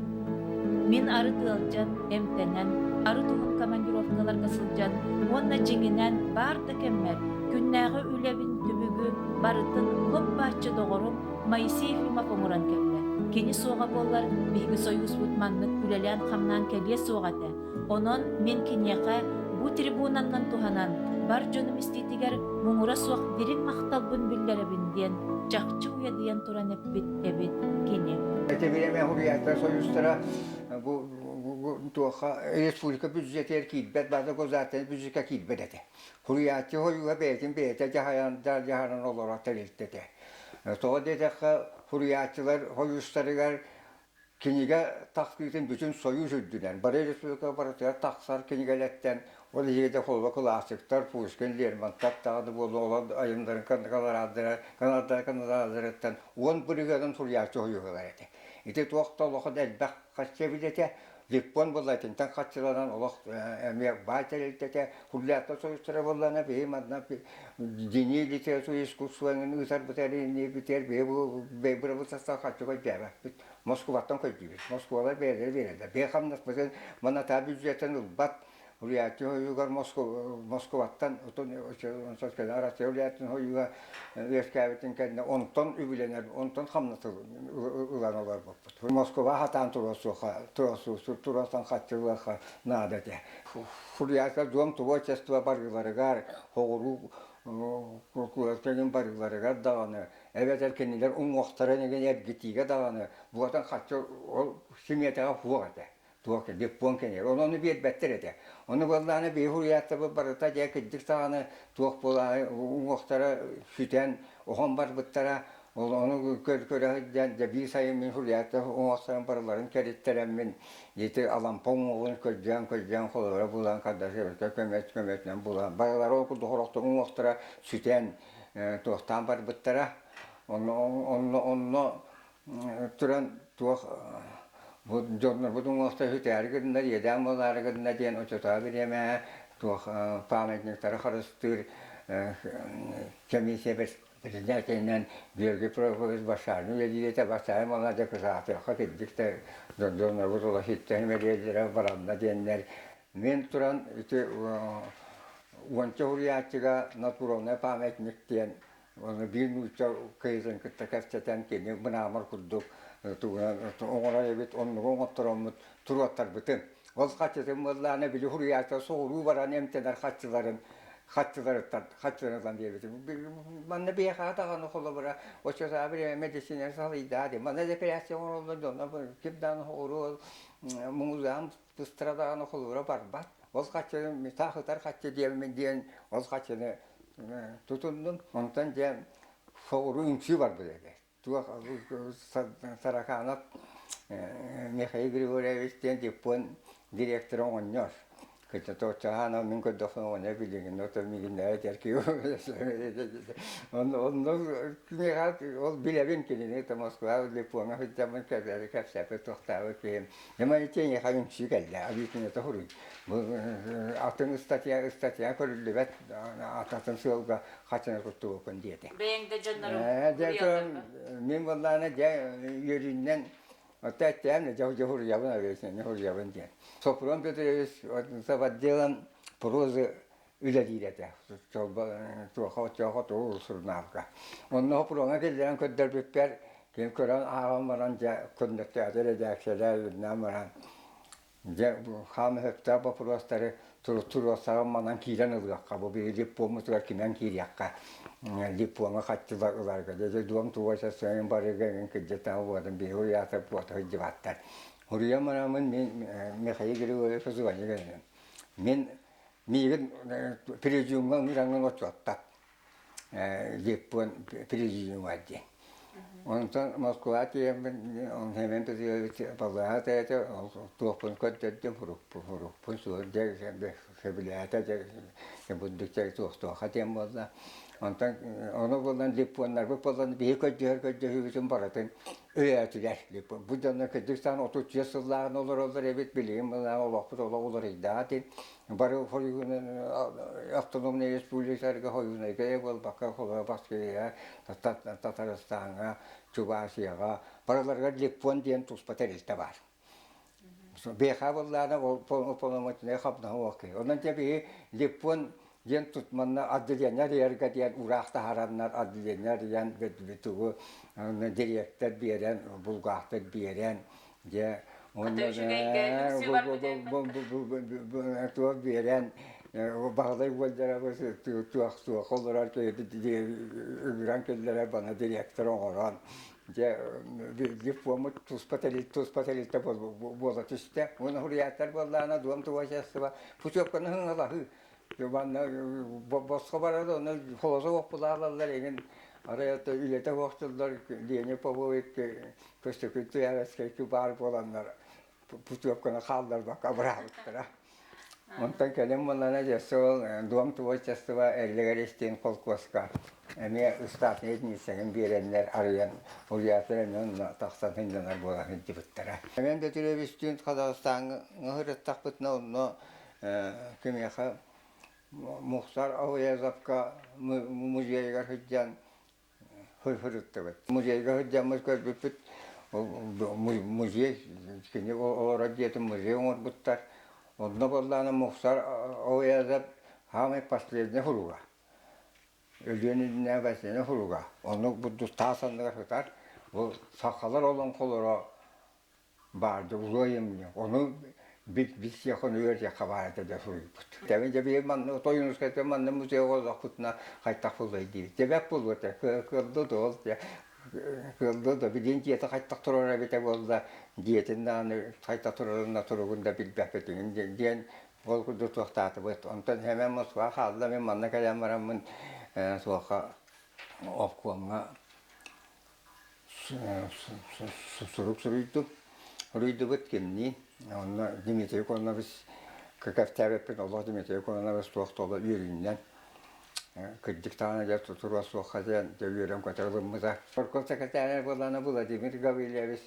Мин арыт ыалдьан, эмтэнэн, арыт уһун командировкаларга сылдьан уонна дьиҥинэн баар да кэммэр күннээҕи үлэбин түбүгү барытын лоп-бааччы доҕорум Моисей Ефимов оҥорон кэллэ. Кини суоҕа буоллар, биһиги сойууспут маннык үлэлээн-хамнаан кэлиэ суоҕа этэ. Онон мин киниэхэ бу трибунаннан туһанан бар дьонум истиитигэр муҥура суох дириҥ махталбын биллэрэбин диэн чахчы уйадыйан туран эппит эбит кини. Ити бириэмэ Суруйааччылар союзтара бу туохха республика бюджетигэр киирбэт, баата государственнай бюджекка киирбэт этэ. Суруйааччы союһа бэйэтин бэйэтэ дьаһайан дьаһанан олорор тэрилтэ этэ. Тоҕо диэтэххэ, суруйааччылар союзтарыгар Кинигэ тахсыытын бүтүн Союз үрдүнэн, бары республика барытыгар тахсар кинигэлэртэн, ол иһигэр дьэ холобура классиктар, Пушкин, Лермонтов даҕаны буолуо, олор айымнарын каналларыттан 10 бырыһыанын суруйааччы уһуйуһулар этэ. Ити туох да олох элбэх харчы эбит этэ. Липпон буолла итинтэн харчыланан олох эмиэ баай тэрилтэтэ, Хуллятта союзтара буоллаҕына биһи манна дини литература искусствоны ыытарбыт эринниирбитигэр биһи бу бырабыыталыстыба харчы көрдөөбөппүт. Москубаттан көрдүүбүт. Москвалар бэйэлэрэ биэрэллэр. Биһи хамнаспытын манатаа бюджеттан ылбат. Уруйааччы хойуугар Москваттан Россия уруйааччытын хойууга үөскээбитин кэннэ онтон үбүлэнэр, онтон хамнас ылан олорбуппут. Москва хатаан туруорсуоха, туруорсан харчы ылыахха наада этэ. Суруйааччылар дом творчество барыыларыгар, хоҕуруу култууратын барыыларыгар даҕаны, эбэтэр кинилэр уҥуохтарын игин эргитиигэ даҕаны буотан харчы ол симиэтэҕэ суох этэ. Туох диппуон кэнэр. Ону ону биэрбэттэр этэ. Ону буоллаҕына биһи суруйааччыбыт барыта дьэ кырдьык даҕаны туох буолаары уҥуохтара сүтэн, оһон барбыттара. Ол ону көрө сылдьан дьэ биир сайын мин суруйааччы уҥуохтарын барыларын кэриттэрэммин ити Алампа уҥуоҕун көрдөөн-көрдөөн холобура булан Кардашевичка көмөт көмөтүнэн булан барылара ол курдук сорохтор уҥуохтара сүтэн туохтаан барбыттара. Онно онно онно туран туох бу дьоннорбут уҥуохтара сүтээри гыннар, иэдээн буолаары гынна диэн оччотооҕу бириэмэ туох памятниктары харыстыыр комиссия председателинэн Георгий Прокопьевич Башарин үлэлиир этэ. Башарин буолла дьэ кытаатыахха кырдьык да дьоннорбут ула ситтэн мэлиэллэрэ баранна диэннэр мин туран ити уонча суруйааччыга натуральный памятник диэн Ону биир нуучча кыыһын кытта кэпсэтэн кини мыраамар курдук тугунан оҥорор эбит, оннугу оҥоттороммут туруоттарбытын. Ол хаччытын буоллаҕына били суруйааччы соҕуруу баран эмтэнэр хаччыларын хаччыларыттан хаччыларынан биэрбитим. Манна биһиэхэ даҕаны холобура оччотооҕу бириэмэ медицина салыйдаа дии. Манна эпэрээссийэ оҥороллор дьонно ким даҕаны соҕуруу муҥузаан быстара даҕаны холобура барбат. Ол хаччыны таах ытар хаччы диэммин диэн ол хаччыны тутуннум. Онтон дьэ соҕуруу үҥсүү барбыт этэ. Туох Сараканов Михаил Григорьевич диэн диппуон директора оҕонньор. Кытта тооччаһаана мин көрдөхпүнэ оҕонньор билигин ото мигиннэрэ этэр киһи онно онно киниэхэ ол билэбин кинини то Москва Липоҥҥа сылдьаммын кэпсээри кэпсээппит туохтаабыт киһим Нема итиэйиэхэ үҥсүү кэллэ абиитинэтэ хуруй бу атын ыстатыйа ыстатыйа көрүллүбэт атын сыалга хачына туттубуккун диэтэ. Бэйэҥ да дьоннору Мин буоллаана дьэ үөрүүннэн Оттон эттээн дьоһуруйабын авиационнай хоруйабын диэн. Сопрун Петрович отделом прозы үлэлиир этэ. Туоха оччоҕо тугу сурунаалга. Онно Сопруҥҥа киллэрэн көрдөрбүппэр ким көрөн ааҕан баран дьэ көннөттөөтө эрэдээксийэлэр үрдүнэн баран дьэ хаам өһөптөөх боппуруостары туруорсаҕын манан киирэн ылыахха бу биһиги дипломмутугар кимэн киириэххэ диплома хаччылар ыларга дьэ дом творчествоны барыга эҥин кырдьытан буолан биһиги уйаата буота сылдьыбаттар Уруйан бараммын мин Михаил Григорьевич звоню гынным мин миигин президиумҥа ыҥыраҥҥын отчуоттат Липпон президиума диэн. Онтон Москва тиийэммин Семен Петрович балыыһа этэ туохпун көрдөрдүм урукпун суох дьэ сөбүлээтэ дьэ бурдук чэй туохтуоха диэн буолла. Онтон ону булан липпоннарбыт буолан биһи көрдөһөр көрдөһүүбүтүн барытын өйөөтүлэр. Бу дьоннор кырдьык саан 33 сыллааҕын олороллор эбит билигин мына олохпут олох уларыйдаҕа дин бары хойуунан автономнай республикаларга хойуунайга буолбакка холоро Москваҕа Татарстаҥҥа Чувашияҕа барыларыгар Липпон диэн туспа тэрилтэ баар. Биэхэ буоллаана уполномоченнай хабнаһа уоккай. Онон дьэ биһи Липпон диэн тут манна отделение арыйарга диэн ураах таһараннар отделение арыйан тугу дириэктэр биэрэн булгаахтар биэрэн дьэ туох биэрэн Баһылай уолдьара туох туох олорор ыҥыран кэллэрэ бана директор оҥорон дьэ дипломмут туспа туспа тэрилтэ буола түстэ уонна суруйааччылар буоллаҕына дом творчества путевканы хыҥалаһыы манна босхо барар онно холосо уоппулаалаллар эҥин арай үлэтэ суох дьыллар Леня Попович Көстөкүүн Туйаарыскай баар буоланнар путевканы хаалларбакка абыраабыттара. Онтон кэлин буоллаҕына дьэ ол Дом творчества Эллигэр истиин холкуоска эмиэ ыстаатнай единицэҕин биэрэннэр арыйан уруйаатар эмиэ онно тахсан сынньанар буола сылдьыбыттара. Эмиэ Бөтүрүөбүстүүн Казахстаҥҥа сырыттахпытына онно кимиэхэ Мухтар Ауязовка музейыгар сылдьан сырыттыбыт. Музейга сылдьаммыт көрбүппүт музей кини олорор дьиэтин музей оҥорбуттар. Онно буоллаҕына Мухтар Ауязов самый последний суруга. Өлүөн иннинэ последний суруга. Онно бу таас анныгар сытар. Бу сахалар олоҥхолоро баарды улуойум ону билсиэх ону үөрдиэххэ баар этэ да суруйбут. Тэбин дьэ биир манна Тойунускайга манна музейга олохпутуна хайтах буллай диибит. Дьэбэк буолуо этэ кыалды да ол кыалды да билин дьиэтэ хайтах турар эбитэ буолла дьиэтин даҕаны хайтах турарын да туругун да билбэппитин диэн ол курдук туохтаатыбыт. Онтон Сэмэн Москва хаалла мин манна кэлэн бараммын суохха обкомҥа сурук суруйдум. Суруйдубут кимниин. Онно Дмитрий Кононович кэпсээбиппин олох Дмитрий Кононович туох да үөрүүннэн кырдьык даҕаны дьэ туруо суохха диэн дьэ үөрэн көтөр ылыммыта. Горком секретаря буоллаҕына Владимир Гаврильевич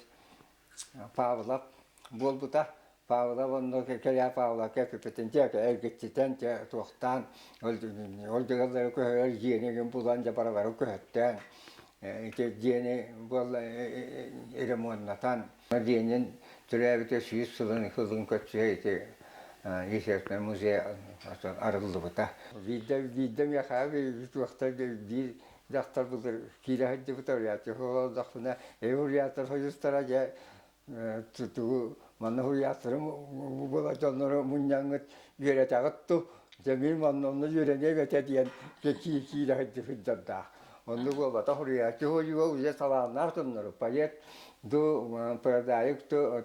Павлов буолбута. Павлов онно кэлээ Павловка эпиппитин дьэ эргиччитэн дьэ туохтаан ол дьыаллары көһөрөр дьиэни булан дьэ барыларын көһөттөөн ити дьиэни буолла ремоннатан Ленин төрөөбүтэ 100 сылын сылын көрсүһэ ити естественный музей арыллыбыта. Биирдэ биирдэ миэхэ туохтар биир дьахтар былыр киирэ сылдьыбыта уруйааччы олордохпуна эй уруйааттар союзтара дьэ тугу манна уруйааттары буола дьоннору мунньаҥҥыт үөрэтэҕит ту дьэ мин манна онно үөрэниэм этэ диэн киирэ сылдьардаах оннук буолбатах уруйааччы уһуйууга уже талааннаах дьоннору поэт ду прозаик ду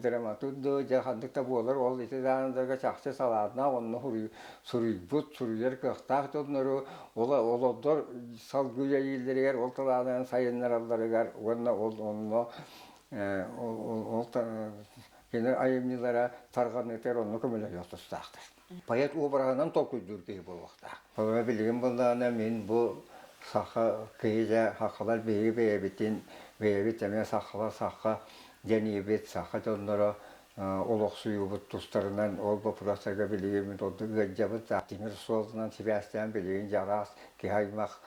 драматург ду дьэ ханнык да буолар ол ити даандарга чахчы салааннаах онно суруйбут суруйар кыахтаах дьоннору ол олордор салгыы үлэлииллэригэр ол талаанын сайыннаралларыгар уонна ол онно ол Кини айымньылара тарҕаныытыгар онно көмөлөһүөх тустаахтар. Поэт уобараһынан толкуйдуур киһи буолуохтаах. Холобура, билигин буоллаҕына мин бу саха киһи сахалар биһиги бэйэбитин, бэйэбит эмиэ сахалар саха диэниибит, саха дьонноро олохсуйуубут тустарынан ол боппуруостарга билигин мин ордук ыалдьабыт. Тимир суолунан сибээстээн билигин дьараас киһи аймах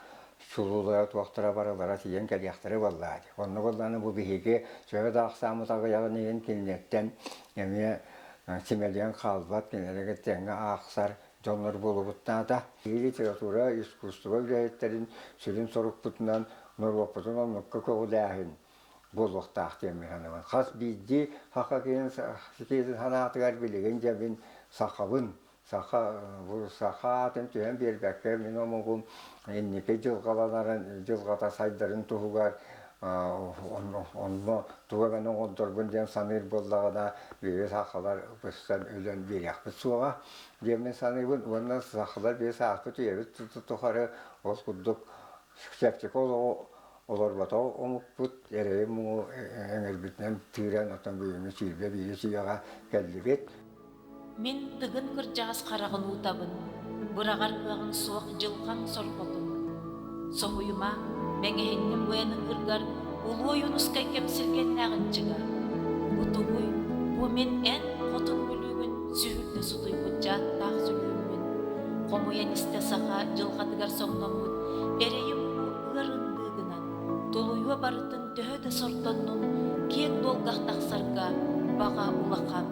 чулуулара туохтара барылара тиийэн кэлиэхтэрэ буоллаа дии. Онно буоллаҕына бу биһиги төһө да ахсааммыт аҕыйаҕын иһин кинилэртэн эмиэ симэлийэн хаалбат, кинилэргэ тэҥҥэ аахсар дьоннор буолубуттаата. Литература, искусство үлэһиттэрин сүрүн сорукпутунан норуоппутун оннукка көҕүлээһин буолуохтаах диэн мин саныыбын. Хас биирдии саха киһитин санаатыгар билигин дьэ мин сахабын, саха бу саха аатын түһэн биэрбэккэ мин омугум инники дьылҕаланарын дьылҕата сайдарын туһугар онно тугу эмэни оҥордорбун диэн саныыр буоллаҕына биһиги сахалар быстан өлөн биэриэхпит суоҕа диэн мин саныыбын уонна сахалар биһи сааспыт үйэбит тухары ол курдук чэпчэки олоҕу олорботох омукпут эрэйи муҥу эҥэрбитинэн тыыран оттон бүгүҥҥү 21 үйэҕэ кэллибит. Мин Тыгын кырдьаҕас хараҕын уутабын, быраҕар кыаҕыҥ суох дьылҕаҥ сорҕотун. Соһуйума, мэҥэһинним бу эн ыҥыыргар Улуу Ойуунускай кэмсилгэннээх ынчыга. Бу тугуй, бу мин эн хотун бүлүүгүн сүһүрдэ сутуйбут дьааттаах сүлүүммүн. Хомуйан истэ саха дьылҕатыгар соҥноммут эрэйим бу ыар ындыыгынан, тулуйуо барытын төһө да сордоннун, киэҥ дуолгах тахсарга баҕа улахан.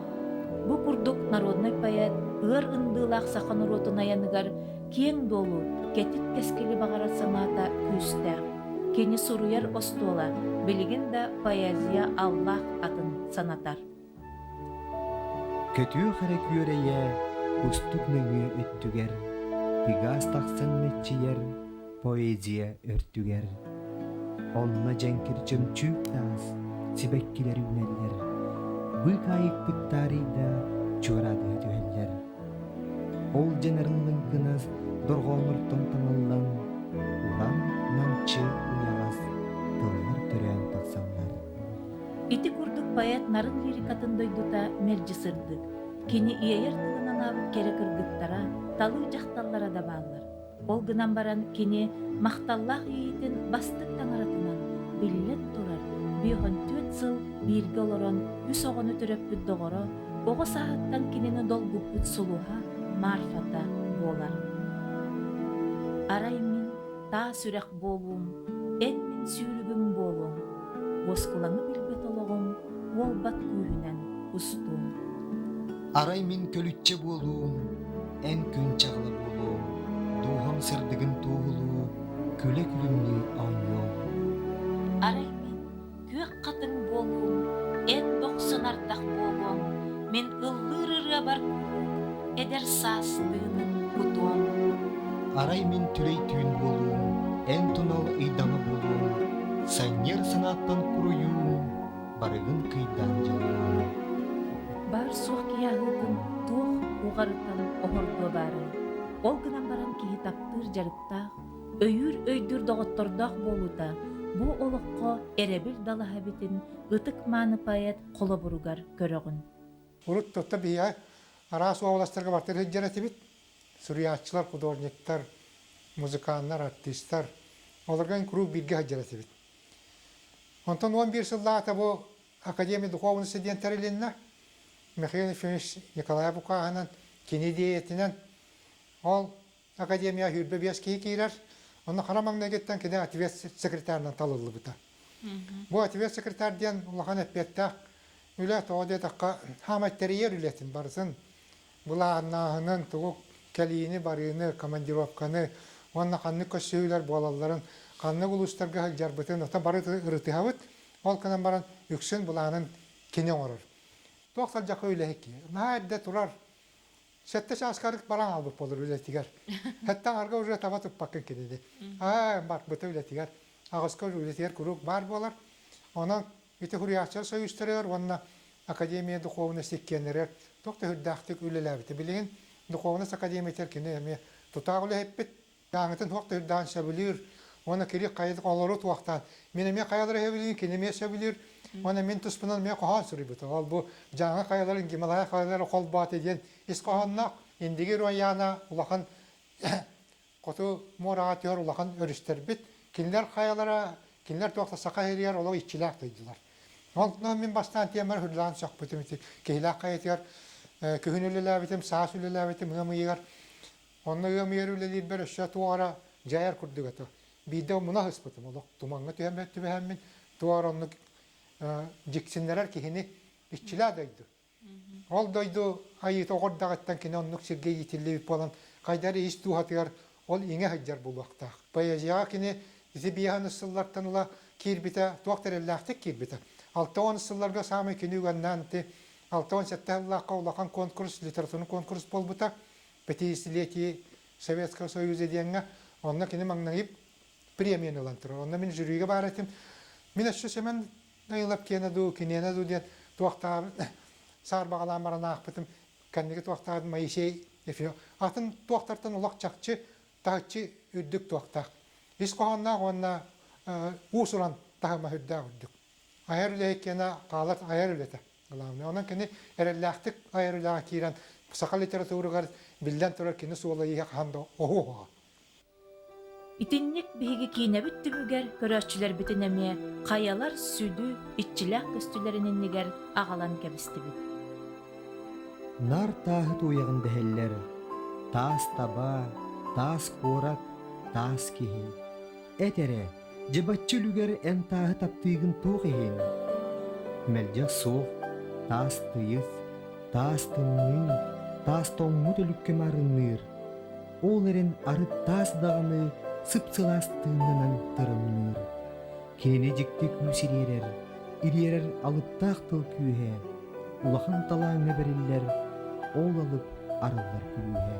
Бу курдук народнай поэт ыар ындыылаах саха норуотун айаныгар киэҥ дуолу, кэтит кэскили баҕарар санаата күүстээх. Кини суруйар остуола билигин да поэзия аллаах атын санатар. Көтүөх эрэ күөрэйэ кустук нөҥүө өттүгэр, Пегас тахсан мэччийэр поэзия өртүгэр. Онно дьэҥкир чөмчүүк таас сибэккилэр үүнэллэр, быыкаайыктык таарыйда чуораатыһа түһэллэр. Ол дьэнэрин лыҥкынас дорҕооннортон таҥыллан, уран намчы уйаҕас тыллар төрөөн тахсаллар. Ити курдук поэт нарын лирикатын дойдута мэлдьи сырдык. Кини иэйэр тылын анаабыт кэрэ кыргыттара, талыы дьахталлара да бааллар. Ол гынан баран кини махталлаах иэйиитин бастыҥ таҥаратынан, биллэн турар, 54 сыл бииргэ олорон үс оҕону төрөппүт доҕоро, оҕо сааһыттан кинини долгуппут сулуһа Марфата буолар. Арай мин таас үрэх буолуум, эн мин сүүрүгүм буолуоҥ, уоскулаҥы билбэт олоҕум уолбат күүһүнэн устуум. Арай мин көлүччэ буолуум, эн күн чаҕыла буолуоҥ, дууһам сырдыгын туоһулуу, күлэ-күлүмнүү оонньуоҥ. Арай мин күөх хатыҥ буолуум, эн дохсун ардах буолуоҥ, мин ыллыыр ырыабар куруук эдэр саас тыынын кутуом. Арай мин түлэй түүн буолуум, эн тунал ыйдаҥа буолуоҥ, санньыар санааттан куруйуум, барыгын кыйдаан дьоллуом. Баар-суох киһи аһыытын туох уҕарытан оһордуо баарай? Ол гынан баран киһи таптыыр дьарыктаах, өйүүр-өйдүүр доҕоттордоох буолуута бу олоххо эрэбил далаһа эбитин ытык-мааны поэт холобуругар көрөҕүн. Урут тотто биһиэхэ араас уобаластарга бартыр сылдьар этибит. Суруйааччылар, художниктар, музыканнар, артистар. Олорго куруук бииргэ сылдьар этибит. Онтон 11 сыллааҕыта бу Академия духовности диэн тэрилиннэ. Михаил Ефимович Николаев укааһынан, кини идиэйэтинэн ол Академия 25 киһи киирэр. Онно хара маҥнайгыттан кини ответ секретарынан талыллыбыта. Бу ответ секретарь диэн улахан эппиэттээх үлэ, тоҕо диэтэххэ, хаамай тэрийэр үлэтин барытын былааннааһынын, тугу кэлиини, барыыны, командировканы уонна ханнык көрсүһүүлэр буолалларын, ханнык улуустарга сылдьарбытын, оттон бары ырытыһабыт. Ол гынан баран үксүн былаанын кини оҥорор. Туох сылдьахха үлэһит киһи. Наһаа эрдэ турар, Сэттэ чааска арыт баран хаалбыт буолар үлэтигэр. Сэттэ аҥарга уже таба туппаккын кинини. Аа, барбыта үлэтигэр. Аҕыска уже үлэтигэр куруук баар буолар. Онон ити суруйааччылар союзтарыгар уонна Академия духовности иккиэннэригэр туох да сүрдээхтик үлэлээбитэ. Билигин духовность академиятыгар кини эмиэ тутаах үлэһиппит. Дааҥытын туох да үрдээн сөбүлүүр уонна кири хайа олору туохтаан. Мин эмиэ хайалары сөбүлүүр, кини эмиэ сөбүлүүр. Уонна мин туспунан эмиэ хоһоон суруйбутум. Ол бу Дьааҥы хайаларын Гималая хайалара холбоото диэн ис хоһоонноох Индигир Уйаана улахан хоту муораҕа түһэр улахан өрүстэрбит. Кинилэр хайалара, кинилэр туох да саха сиригэр олох иччилээх дойдулар. Онтон мин бастаан тиэмэр хүрлээн сөхпүтүм ити Киһилээх хайатыгар күһүн үлэлээбитим, саас үлэлээбитим ыам ыйыгар. Онно ыам ыйар үлэлиирбэр өссө туох эрэ дьайар курдук этэ. Биирдэ муна ыспытым олох тумаҥҥа түһэн түбэһэммин туох эрэ оннук дьиксиннэрэр киһини иччилээх дойду. Ол дойду айыыта оҕордаҕыттан кини оннук сиргэ иитиллибит буолан хайдах эрэ ис дууһатыгар ол иҥэ сылдьар буолуохтаах. Поэзияҕа кини ити биэһэн сыллартан ыла киирбитэ, туох тэриллээхтик киирбитэ. 60 сылларга саамай кини үгэннээн ити 67 сыллаахха улахан конкурс, литературный конкурс буолбута. Пятидесятилетие Советского Союза диэҥҥэ. Онно кини маҥнайып премияны ылан турар. Онно мин жюрига баар этим. Мин өссө Семен Данилов киэнэ дуу, киниэнэ дуу диэн туохтаабыт саарбаҕалаан баран аахпытым. Кэнники туохтаабыт Моисей Ефимов. Атын туохтартан олох чахчы, таһыччы үрдүк туохтаах. Ис хоһоонноох уонна уус-уран таһыма үрдээх үрдүк. Айар үлэһит киэнэ хаалар айар үлэтэ. Главное. Онон кини эрэллээхтик айар үлэҕэ киирэн саха литературыгар биллэн турар кини суола-ииһэ хаһан да оһуоһуоҕа. Итинник биһиги киинэбит түмүгэр көрөөччүлэрбитин эмиэ хайалар сүдү, иччилээх көстүүлэрин иннигэр аҕалан кэбистибит. Нар тааһы туойаҕын дэһэллэр: таас таба, таас куорат, таас киһи. Эт эрэ, дьыбаччы үлүгэр эн тааһы таптыыгын туох иһин? Мэлдьэх суох, таас тыйыс, таас тымныы, таас тоҥмут өлүккэ маарынныыр. Ол эрэн арыт таас даҕаны сып-сылаас тыыннанан тырымныыр. Кинини дьикти күүс ириэрэр, ириэрэр алыптаах тыл күүһэ, улахан талааҥҥа бэриллэр, ол алып арыллар күлүүһэ.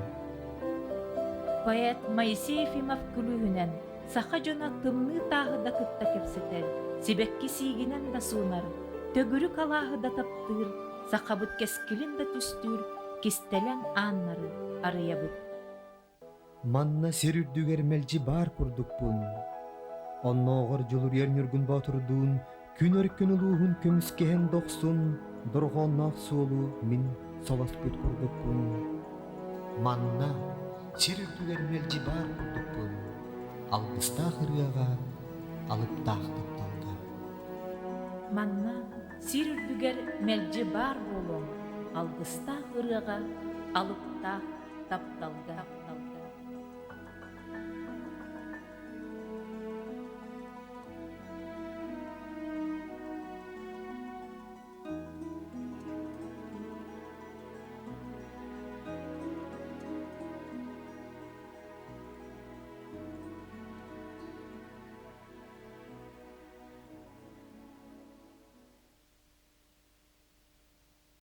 Поэт Моисей Ефимов күлүүһүнэн саха дьоно тымныы тааһы да кытта кэпсэтэр, сибэкки сиигинэн да суунар, төгүрүк алааһы да таптыыр, сахабыт кэскилин да түстүүр кистэлэҥ ааннары арыйабыт. Манна сир үрдүгэр мэлдьи баар курдукпун. Оннооҕор Дьулуруйар Ньургун Боотурдуун күн өркөн улууһун көмүскэһэн дохсун дорҕоонноох суолу мин солоспут курдукпун. Манна сир үрдүгэр мэлдьи баар курдукпун. Алгыстаах ырыаҕа, алыптаах тапталга. Манна сир үрдүгэр мэлдьи баар буолуоҥ алгыстаах ырыаҕа, алыптаах тапталга.